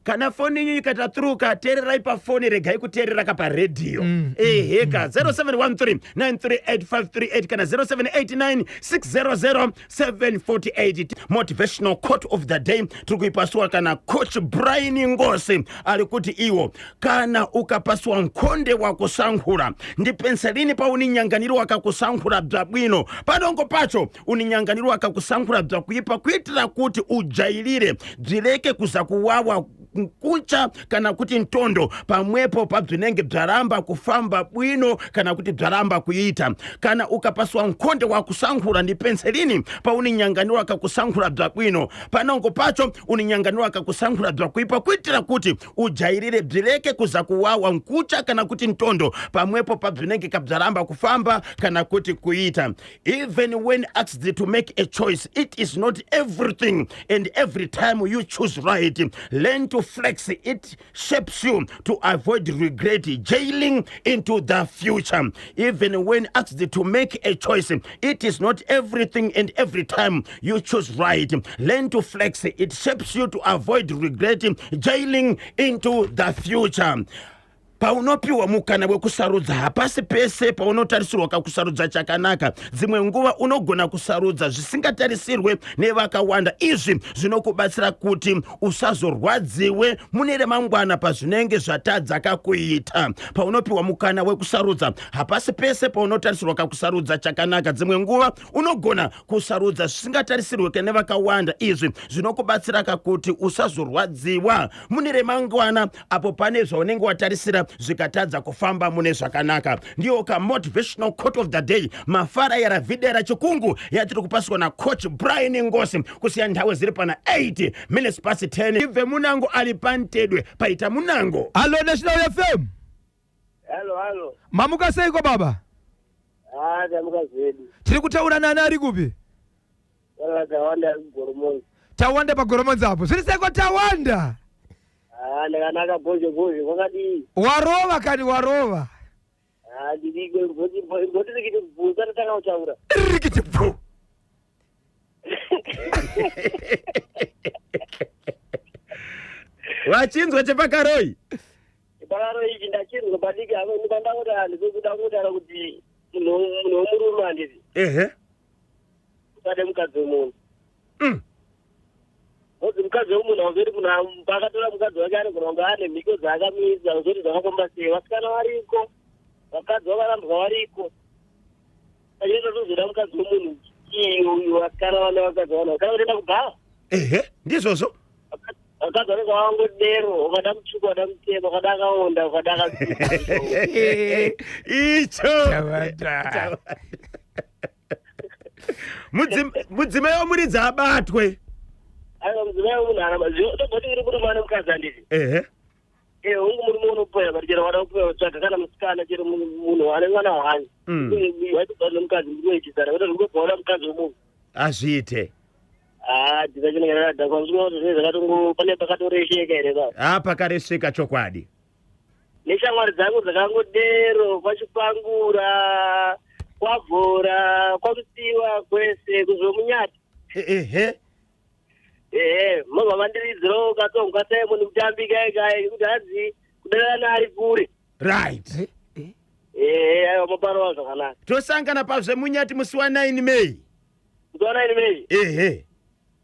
kana foni yenyu ikaita through, teererai pafoni, regai kuteerera kaparedhiyo. Eheka, 0713 938 538 kana 0789 600 748. Motivational quote of the day tiri kuipaswa kana Coach Brian Ngosi, ari kuti iwo kana ukapaswa nkhonde wakusankhula ndi penselini pa uninyanganiro wakakusankhula bwabwino, padongo pacho uninyanganiro wakakusankhula bwakuipa, kuitira kuti ujairire bzileke kuzakuwawa nkucha kana kuti ntondo pamwepo pabzinenge bzaramba kufamba bwino kana kuti bzaramba kuita. Kana ukapaswa nkhonde wakusankhula ndi penselini pa uninyanganiro akakusankhula bwabwino, panongo pacho uninyanganiro akakusankhula bwakuipa, kuitira kuti ujairire bzileke kuzakuwawa nkucha kana kuti ntondo pamwepo pabzinenge kabzaramba kufamba kana kuti kuita. Even when asked to make a choice, it is not everything and every time you choose right. Learn to flex, it shapes you to avoid regret jailing into the future. Even when asked to make a choice, it is not everything and every time you choose right. Learn to flex, it shapes you to avoid regret jailing into the future. Paunopiwa mukana wekusarudza, hapasi pese paunotarisirwa kakusarudza chakanaka. Dzimwe nguva unogona kusarudza zvisingatarisirwe nevakawanda. Izvi zvinokubatsira kuti usazorwadziwe mune remangwana pazvinenge zvatadza kakuita. Paunopiwa mukana wekusarudza, hapasi pese paunotarisirwa kakusarudza chakanaka. Dzimwe nguva unogona kusarudza zvisingatarisirwe nevakawanda. Izvi zvinokubatsira kakuti usazorwadziwa mune remangwana apo pane zvaunenge watarisira zvikatadza kufamba mune zvakanaka. Ndiyo ka motivational quote of the day, mafara yaravidera chikungu, yatiri kupaswa naCoach Brian Ngosi, kusiya nthawi ziri pana 8 minutes past 10. Ibve munango ali pantedwe paita munango. Hallo National FM. Halo, halo. Mamuka seiko, baba? Ah, tamuka zvedu. Tiri kutaura nani, ari kupi? Wala Tawanda Goromonzi. Tawanda paGoromonzi apo, zviri seiko, Tawanda? Ah, ndakanaka bhozho bhozho, kwakadii? Warova kani, warova. Ah, ndidiko mboti mboti rikiti bvunza tatanga kutaura. Rikiti bvu. Wachinzwa chepakaroi? Pakaro ichi ndachinzwa padiki apo, ndikandangoti handisi kuda kungotaura kuti munhu wemurume, handiti? Ehe. Usade mukadzi wemunhu. Kozi mukadzi wemunhu hauzoti munhu paakatora mukadzi wake anogona kunge ane mhiko dzaakamisa, uzoti zvakafamba sei. Vasikana variko, vakadzi vakarambwa variko. Achinoita tozoda mukadzi wemunhu chii? Uyu vasikana vane vakadzi vana kana kutoenda kubhawa. Ehe, ndizvozvo. Vakadzi vanenge vangodero, ukada mutsvuku, ukada mutema, ukada akaonda, ukada akasviba. Icho. Tawanda. Mudzimai wemuridzi abatwe. Aiwa, mudzimai wemunhu ana toboti uri murume ane mukadzi, handiti? Ehe. E, ungu murume unopoya, but chero wada kupoya, tsvaga kana musikana, chero munhu ane mwana hwani. Waitobva nemukadzi ndikuitisana kuti ndikubva wada mukadzi wemunhu. Azviite. Ah, dhika chinenge rakadhakwa kuti zvinenge zvakatongo pane pakatoresheka here pa? Ha, pakaresveka chokwadi. Neshamwari dzangu dzakangodero kwaChipangura, kwavhura, kwaMusiwa, kwese kuzvomunyati. Ehe. Ehe, mobva mandiridzirawo katsonga Simon Mutambi kai kai kuti hanzi kudanana ari kure. Right. Ehe, aiwa, maparova zvakanaka. Tosangana pazvemunyati musi wa9 May. Ndikuona ini mei. Ehe.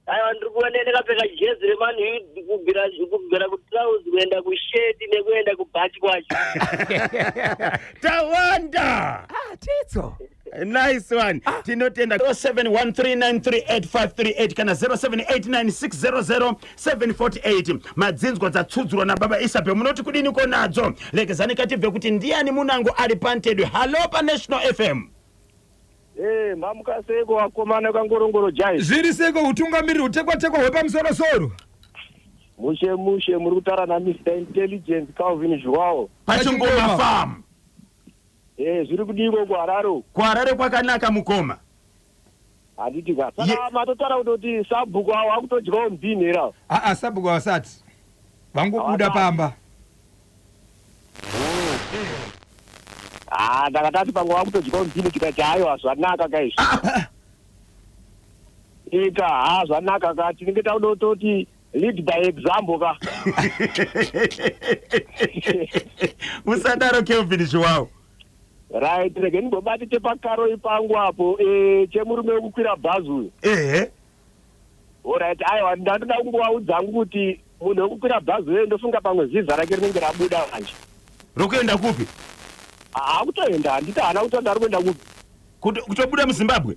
Aiwa, ndiri kuona ndakapfeka jezi reMan U kubvira kutrauzi kuenda kusheti nekuenda kubhachi kwacho. Tawanda. Ah, titso. Nice one. Tinotenda. 0713938538 kana 0789600748. Madzinzwa dzatsudzurwa nababa Isabel, munoti kudini ko nadzo? Lekezani katibve kuti ndiani munango ari pantedwe. Hallo paNational FM. Eh, mamuka seiko vakomana kaNgorongoro Jai? Zviri seiko, utungamiriri hutekwatekwa hwepamusorosoro? Mushe mushe, muri kutaura naMr Intelligence Calvin Zhuwao. Pachingoma Pachingoma. Farm. Eh, zviri kudiko kuHarare? KuHarare kwakanaka, mukoma. Handiti ka? Saka matotaura kutoti sabhuku avo akutodyawo mbini here avo? Aa, sabhuku havasati vangobuda Havasati. pamba. Ah, ndakatati pamwe vakutodyawo mbini, tikati aiwa, zvanaka kaizvi. Ika ha, zvanaka ka, tinenge tauda kutoti lead by example ka. Musadaro, Kelvin Zhuwao. Right, rege ndimbobati chepakaroi pangu apo, chemurume wekukwira bhazi uyu. Ehe. Alright, aiwa, ndandoda kungovaudza hangu kuti munhu wekukwira bhazi uyo, ndofunga pamwe vhiza rake rinenge rabuda manje. Rokuenda kupi? Haakutoenda, handiti haana kuti ari kuenda kupi. Kutobuda muZimbabwe?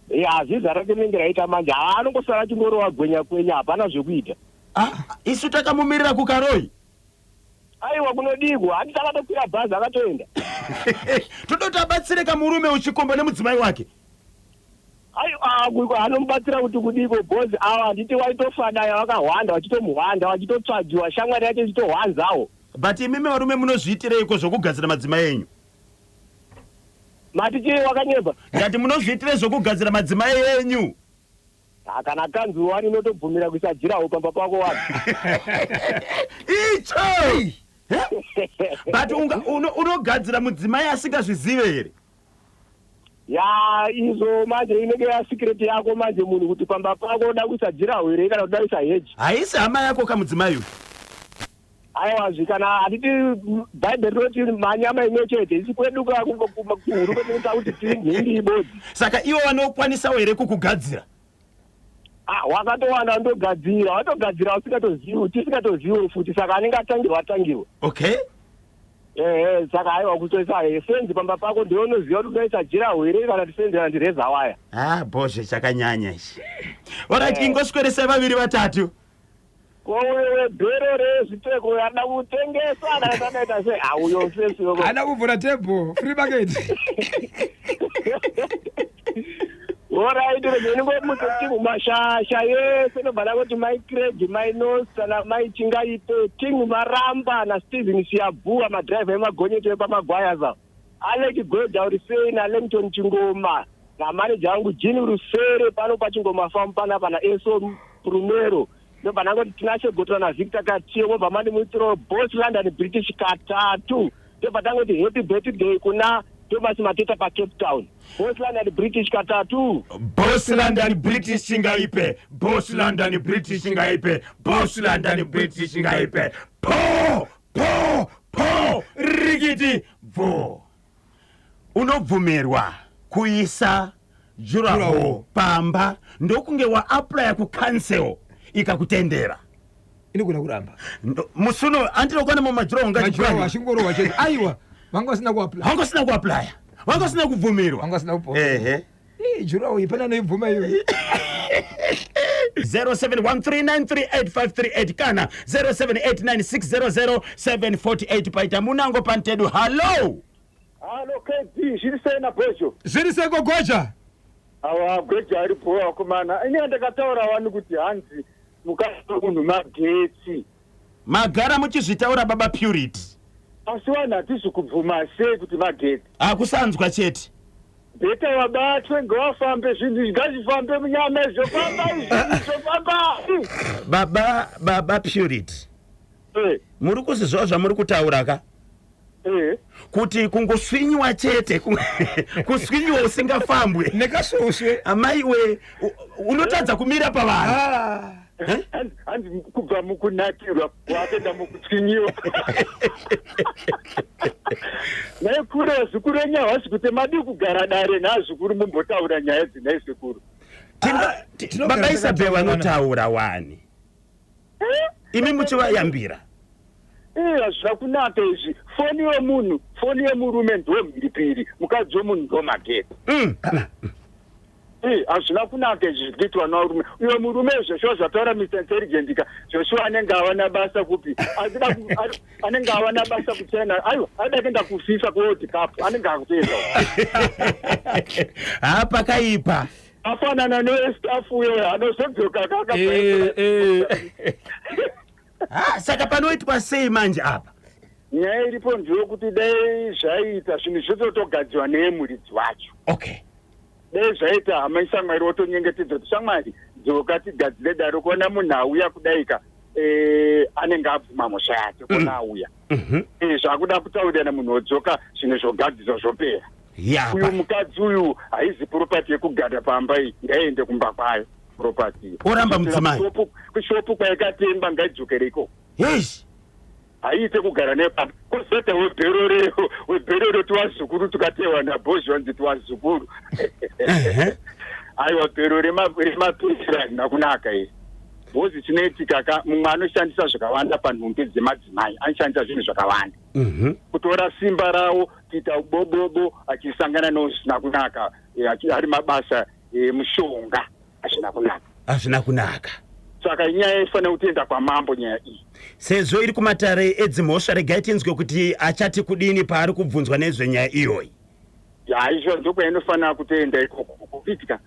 Ya, vhiza rake rinenge raita manje, haa, anongosara achingorova gwenya kwenya, hapana zvekuita. Ah, isu takamumirira kuKaroi. Aiwa, kunodikwa, handiti akatokwira bhazi akatoenda. Todoti abatsireka murume uchikomba nemudzimai wake. Aiwa, anomubatsira kuti kudiko? Bhozi ava handiti waitofanaya, vakahwanda, vachitomuhwanda, vachitotsvagiwa, shamwari yacho ichitohwanzawo. But imimi varume munozviitireiko zvokugadzira madzimai enyu? Mati chii, wakanyemba? Ndati munozviitirei zvokugadzira madzimai enyu? Ah, kana kanzi wani inotobvumira kuisa jirawo pamba pako wani. Icho. But unogadzira mudzimai asingazvizive here? Ya, izvo manje inenge yasecret yako manje, munhu kuti pamba pako uda kuisa jirawo here kana kuda kuisa hedge. Haisi hama yako kamudzimai uyu. Aiwazvi, kana handiti Bhaibheri rinoti manyama imwe chete, isi kwedu kuhuru kwetinoita kuti tiri nhindi ibodzi. Saka ivo vanokwanisawo here kukugadzira? Ah, wakatowanda ndogadzira, watogadzira usingatozivi, tisingatoziviwo futi, saka anenge atangirwa atangirwa. Okay. Ehe, saka aiwa, kutoisa fenzi pamba pako ndiwe unoziva kuti unoisa jirawo here kana kuti fenzi kana kuti razor wire. Ah, bhozve chakanyanya ichi. Alright, ingosweresai vaviri vatatu. Ko webhero rezvipfeko ada kutengesa kana tadaita sei? Auyo fesi. Ada kuvhura tebho free market. Alright, regeni mashasha yese, nobva ndangoti Mai Craig, Mai Nosta naMai Chingaipe, King Maramba naStephen Siyabhua, madhiraivha emagonyeti epamagwayasa, Alec Goda uri sei, naLengton Chingoma, namaneja wangu Jini Rusere pano paChingoma Farm panapa, naEso Prumero. Ndobva ndangoti Tinashe Gotora naVictor Katiyo, vobva mandimuitiro Boss London British katatu. Ndobva tangoti happy birthday kuna Thomas Mateta paCape Town. Boss London British katatu. Boss London British ngaipe, Boss London British ngaipe, Boss London British ngaipe. Po po po, rikiti bvo. Unobvumirwa kuisa juraho Durawall. pamba ndokunge waaplya kucouncil ikakutendera. Inogona kuramba. Musuno andinokwana mumajuraho. Majurawo Ngachipwanya. achingorohwa chete, aiwa, vanga vasina kuapply. Vanga usina kuaplya, vanga usina kubvumirwa. Vanga vasina kupo. Ehe. Jurawo iyi pana anoibvuma iyoyo? 0713938538 kana 0789600748. Paita munango pantedu. Hallo. Halo KD, zviri sei nabhojo? Zviri seko, goja. Awa, gweja aripo vakomana. Ini ndakataura wani kuti hanzi mukadzi wemunhu magetsi. Magara muchizvitaura, baba Purity. Asi vanhu hatisi kubvuma sei kuti magetsi? Hakusanzwa chete. Better vabatwe, ngavafambe, zvinhu ngazvifambe munyama izvo, famba izvi zvofamba. Baba Purity, muri kuzvizwa zvamuri kutaura ka? Kuti kungoswinyiwa chete, kuswinyiwa usingafambwe. Nekasvosve. Amaiwe, unotadza kumira pavanhu. Ah. Hanzi kubva mukunakirwa wakuenda mukutswinyiwa. Naikuru, vazukuru venyu havasi kuti madi kugara dare naazukuru mumbotaura nyaya dzinai, sekuru. Tinogara Baba Isabel takataura. vanotaura wani, imi muchivayambira. Iya, hazvina kunaka izvi. Foni yemunhu, foni yemurume ndo mhiripiri, mukadzi wemunhu ndo magetsi. Ii, hazvina kunaka izvi zviri kuitwa navarume. Uyo murume, zveshuwa zvataura Mr Intelligent ka, zveshuwa anenge awana basa kupi? Anenge awana basa kuChina. Aiwa, aida kuenda kuFIFA, kuWorld Cup, anenge akutoenda. Ha, pakaipa. Afanana newestaff uyoyo anozodzoka. Ha, saka panoitwa sei manje apa? Nyaya iripo ndeyekuti dai zvaiita, zvinhu zvototogadzirwa neyemuridzi wacho. Dai zvaita, hama ishamwari, wotonyengetedza kuti, "Shamwari, dzoka tigadzire dare." Kuona munhu auya kudaika, anenge abvuma mhosva yake kona auya. Zvakuda kutaurirana, munhu wodzoka, zvinhu zvogadzirwa, zvopera. Uyu mukadzi uyu, haizi property yekugara pamba iyi, ngaiende kumba kwayo property iyi. Oramba mudzimai. Kushopu kwaikatemba, ngaidzokere ikoko. Yes. Haiite kugara nepamba. Kwozoita webherero, tiwazukuru tukatewa nabhozhi, wanzi tiwazukuru. Aiwa, bhero remapurisa harina kunaka iri. Bhozi chinoitika ka, mumwe anoshandisa zvakawanda panhumbi dzemadzimai, anoshandisa zvinhu zvakawanda kutora simba rawo, kuita ubobobo, achisangana nozvisina kunaka, ari mabasa emushonga, hazvina kunaka. Hazvina kunaka. Saka inyaya ifanira kutoenda kwamambo, nyaya iyi. Sezvo iri kumatare edzimhosva, regai tinzwe kuti achati kudini paari kubvunzwa nezvenyaya iyoyi. Haizvo, ndokwainofanira kutoenda ikoko kuitika.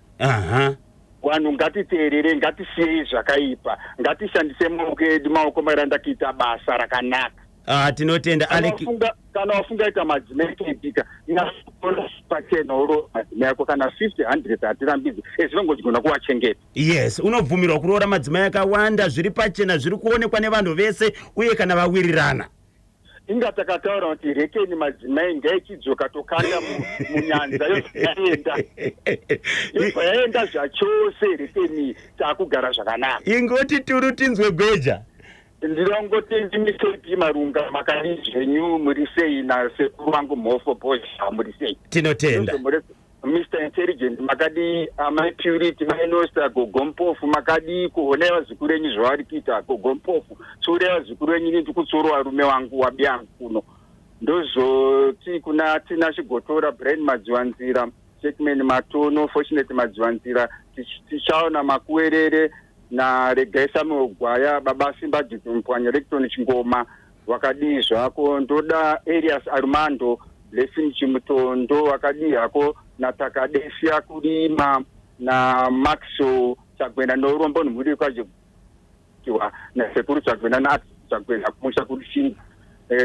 Vanhu ngatiteerere, ngatisiyei zvakaipa, ngatishandise maoko edu, maoko maranda, kuita basa rakanaka. Ah, tinotenda. Kana Alec. Kana wafunga ita madzimai kuitika nyaona pachena, uro madzimai ako kana 50, 100, hatirambidzi, ezvinongodzigona kuvachengeta. Yes, unobvumirwa kuroora madzimai akawanda, zviri pachena, zviri kuonekwa nevanhu vese, uye kana vawirirana. Inga takataura kuti rekeni madzimai ngaichidzoka, tokanda munyanza, yobva yaenda, yobva yaenda zvachose. Rekeni, taakugara zvakanaka. Ingoti turu tinzwe gweja. Ndinongoti ndimisepi Marunga, makadii zvenyu? Muri sei nasekuru vangu Mhofo Bosha, muri sei? Tinotenda. Mr Intelligent, makadii? Amai Purity, Mainosta, Gogo Mpofu, makadii? Kuonai vazukuru enyu zvavari kuita. Gogo Mpofu, tsiurai vazukuru venyu, ini ndikutsiura varume wangu wabiyangu kuno. Ndozoti kuna Tina Chigotora, Brian Madziwanzira, Jackman Matono, Fortunate Madziwanzira, tichaona Makuwerere naRegai Samuel Gwaya, Baba Simba Jipupwanya, Lecton Chingoma, wakadii zvako? Ndoda Elias Armando, Blessing Chimutondo, wakadii hako? Natakadesia Kurima naMaxo Chagwena Norombo nomhuri kwajekiwa nasekuru Chagwena naChagwena kumusha kuRushinga.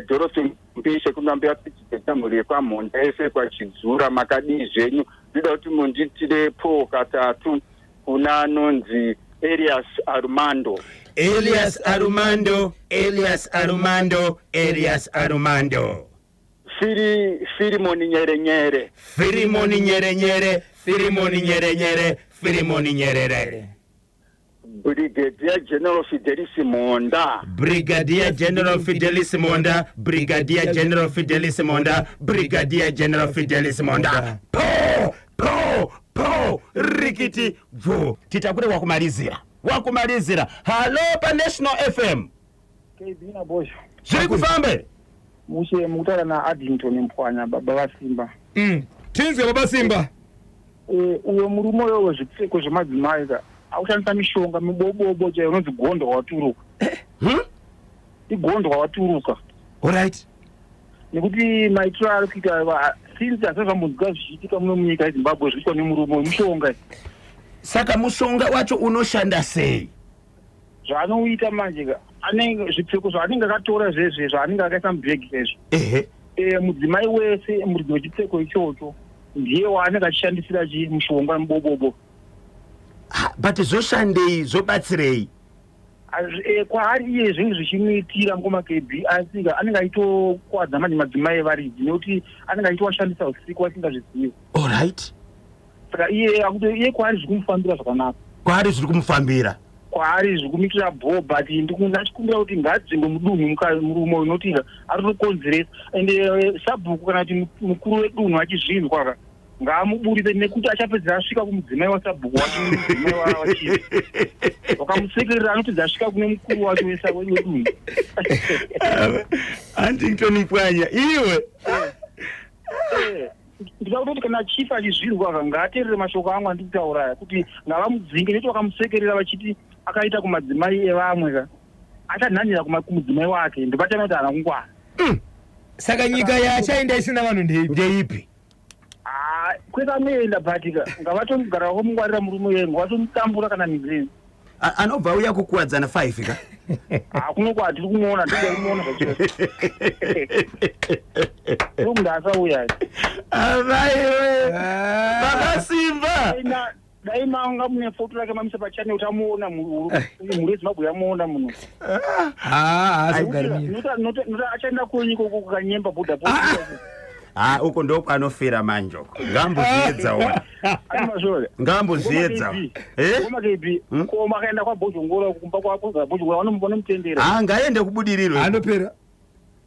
Dorothy Mpishe kunambira pichipeta, mhuri yekwamhonda yese kwaChidzura, makadii zvenyu? Ndoda kuti munditire po katatu kuna anonzi Elias Armando. Elias Armando, Elias Armando, Elias Armando. Firimoni Nyerenyere. Firimoni Nyerenyere, Firimoni Nyerenyere, Firimoni Nyerere. Brigadier General Fidelis Monda. Brigadier General Fidelis Monda, Brigadier General Fidelis Monda, Brigadier General Fidelis Monda. Po po po, rikiti bvu, titakure wakumalizira, wakumalizira. Halo, paNational FM. KB naBosho. Zviri kufambe. Mushe, mukutaura naAddington Mpwanya, baba vaSimba. Tinzwe, baba Simba. Uyo murume uyo wezvipfeko zvemadzimai ka, akushandisa mishonga mibobobo chaiyo, unonzi gondo waturuka. Igondo waturuka. Nekuti maitiro aari kuita since asati zvambonzwa zvichiitika muno munyika yeZimbabwe, zviitwa nemurume wemushonga. Saka mushonga wacho unoshanda sei? Zvaanoita manje ka, anenge zvipfeko zvaanenge akatora zvezve, zvaanenge akaisa mubhegi chaizvo. Mudzimai wese muridzi wechipfeko ichocho ndiye waanenge achishandisira chi mushonga mubobobo. Ha, but zvoshandei, zvobatsirei? Kwaari iye zvinhu zvichimuitira, ngoma KB, asi ka anenge achitokwadza manje madzimai evaridzi, nekuti anenge achitowashandisa usiku asingazvizivi. Saka iye iye kwaari zviri kumufambira zvakanaka. Kwaari zviri kumufambira. Kwaari zviri kumuitira bho, but ndachikumbira kuti ngadzingwe mudunhu murume unoti ari kutokonzeresa, ende sabhuku kana kuti mukuru wedunhu achizvinzwa ka. Ngaamuburitse nekuti achapedzera asvika kumudzimai wasabhuku wacho, mudzimai wachief. Wakamusekerera anopedza asvika kune mukuru wacho wedunhu. Huntington Mpwanya, iwe. Ndida kutoti kana chief achizvirwa ka, ngaateerere mashoko angu andiri kutaura aya, kuti ngavamudzinge, nekuti vakamusekerera vachiti akaita kumadzimai evamwe ka, achanhanhira kumudzimai wake, ndopachana kuti haana kungwara. Saka nyika yaachaenda isina vanhu ndeipi? Ndeipi? Ah, kwese anoenda, but ka ngavatogara vakamungwarira murume uye, ngavatomutambura kana mizeni. Anobva auya kukuwadzana 5 ka. Hakuno kwatiri kumuona, tiri kumuona zvachose, ndokunge asauya. Avaiwe, baba Simba. Dai manga mune foto rake mamisa pachannel, tamuona, mhuri yeZimbabwe yamuona muno. Haasogari munyika. Achaenda kwenyu ikoko kukanyemba bhodha. Ha, uko ndokwanofira manje uko. Ngambozviedza ona. Animazvore. Ngambozviedza. Eh? KB, koma akaenda kwaBhozhongora, kumba kwaBhozhongora vanomutendera. Ha, ngaende kubudiriro. Anopera,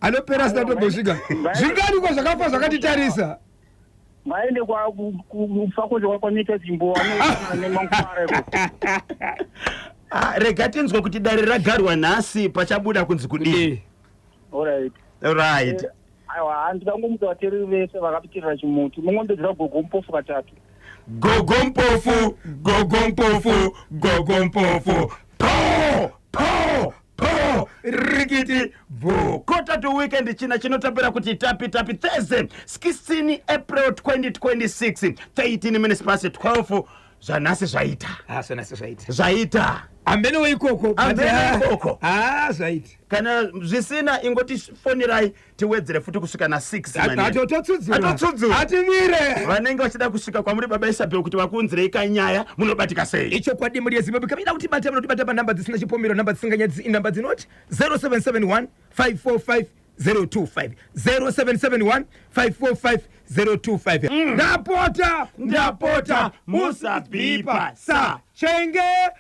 anopera asina tombosvika. Zvinganikwa zvakafa zvakatitarisa. Ngaende kufakoze kwanoita dzimbo nemangwara iko. Ah, rega tinzwe kuti dare ragarwa nhasi pachabuda kunzi kudii. Alright. Right. Aiwa, handikangomutsa vateereri vese vakapitirira chimuti mungombedzera gogo mupofu katatu. Gogo mpofu, gogo mpofu, gogo mpofu, po po po, rikiti bvu. Quarter to weekend, china chinotapira kuti tapi tapi. Thursday, 16 April 2026, 13 minutes past 12. Zvanhasi zvaita. Zvanhasi zvaita. Zvaita. Hambenewo ikoko. Hambenewo ikoko. Ha, zvaita. Kana zvisina, ingotifonirai tiwedzere futi kusvika na6. Atototsudzura. Atotsudzura. Atimire. Vanenge vachida kusvika kwamuri, baba Isabel, kuti vakuunzirei kanyaya, munobatika sei? Ichokwadi, mhuri yeZimbabwe, kamida kutibata, munotibata panhamba dzisina chipomero, nhamba dzisinganyadzisi, inhamba dzinoti 0771 545 025, 0771 545 025. Ndapota, ndapota, musabhipa sa chenge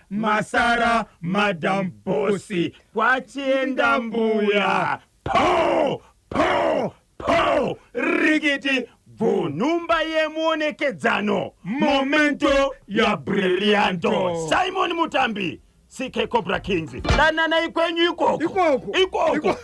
masara Madam Bosi kwachienda mbuya, po po po, rikiti bvu. Nhumba yemuonekedzano, momento ya brillianto. Simon Mutambi, CK Cobra Kings, dananai kwenyu ikoko. Ikoko. Ikoko.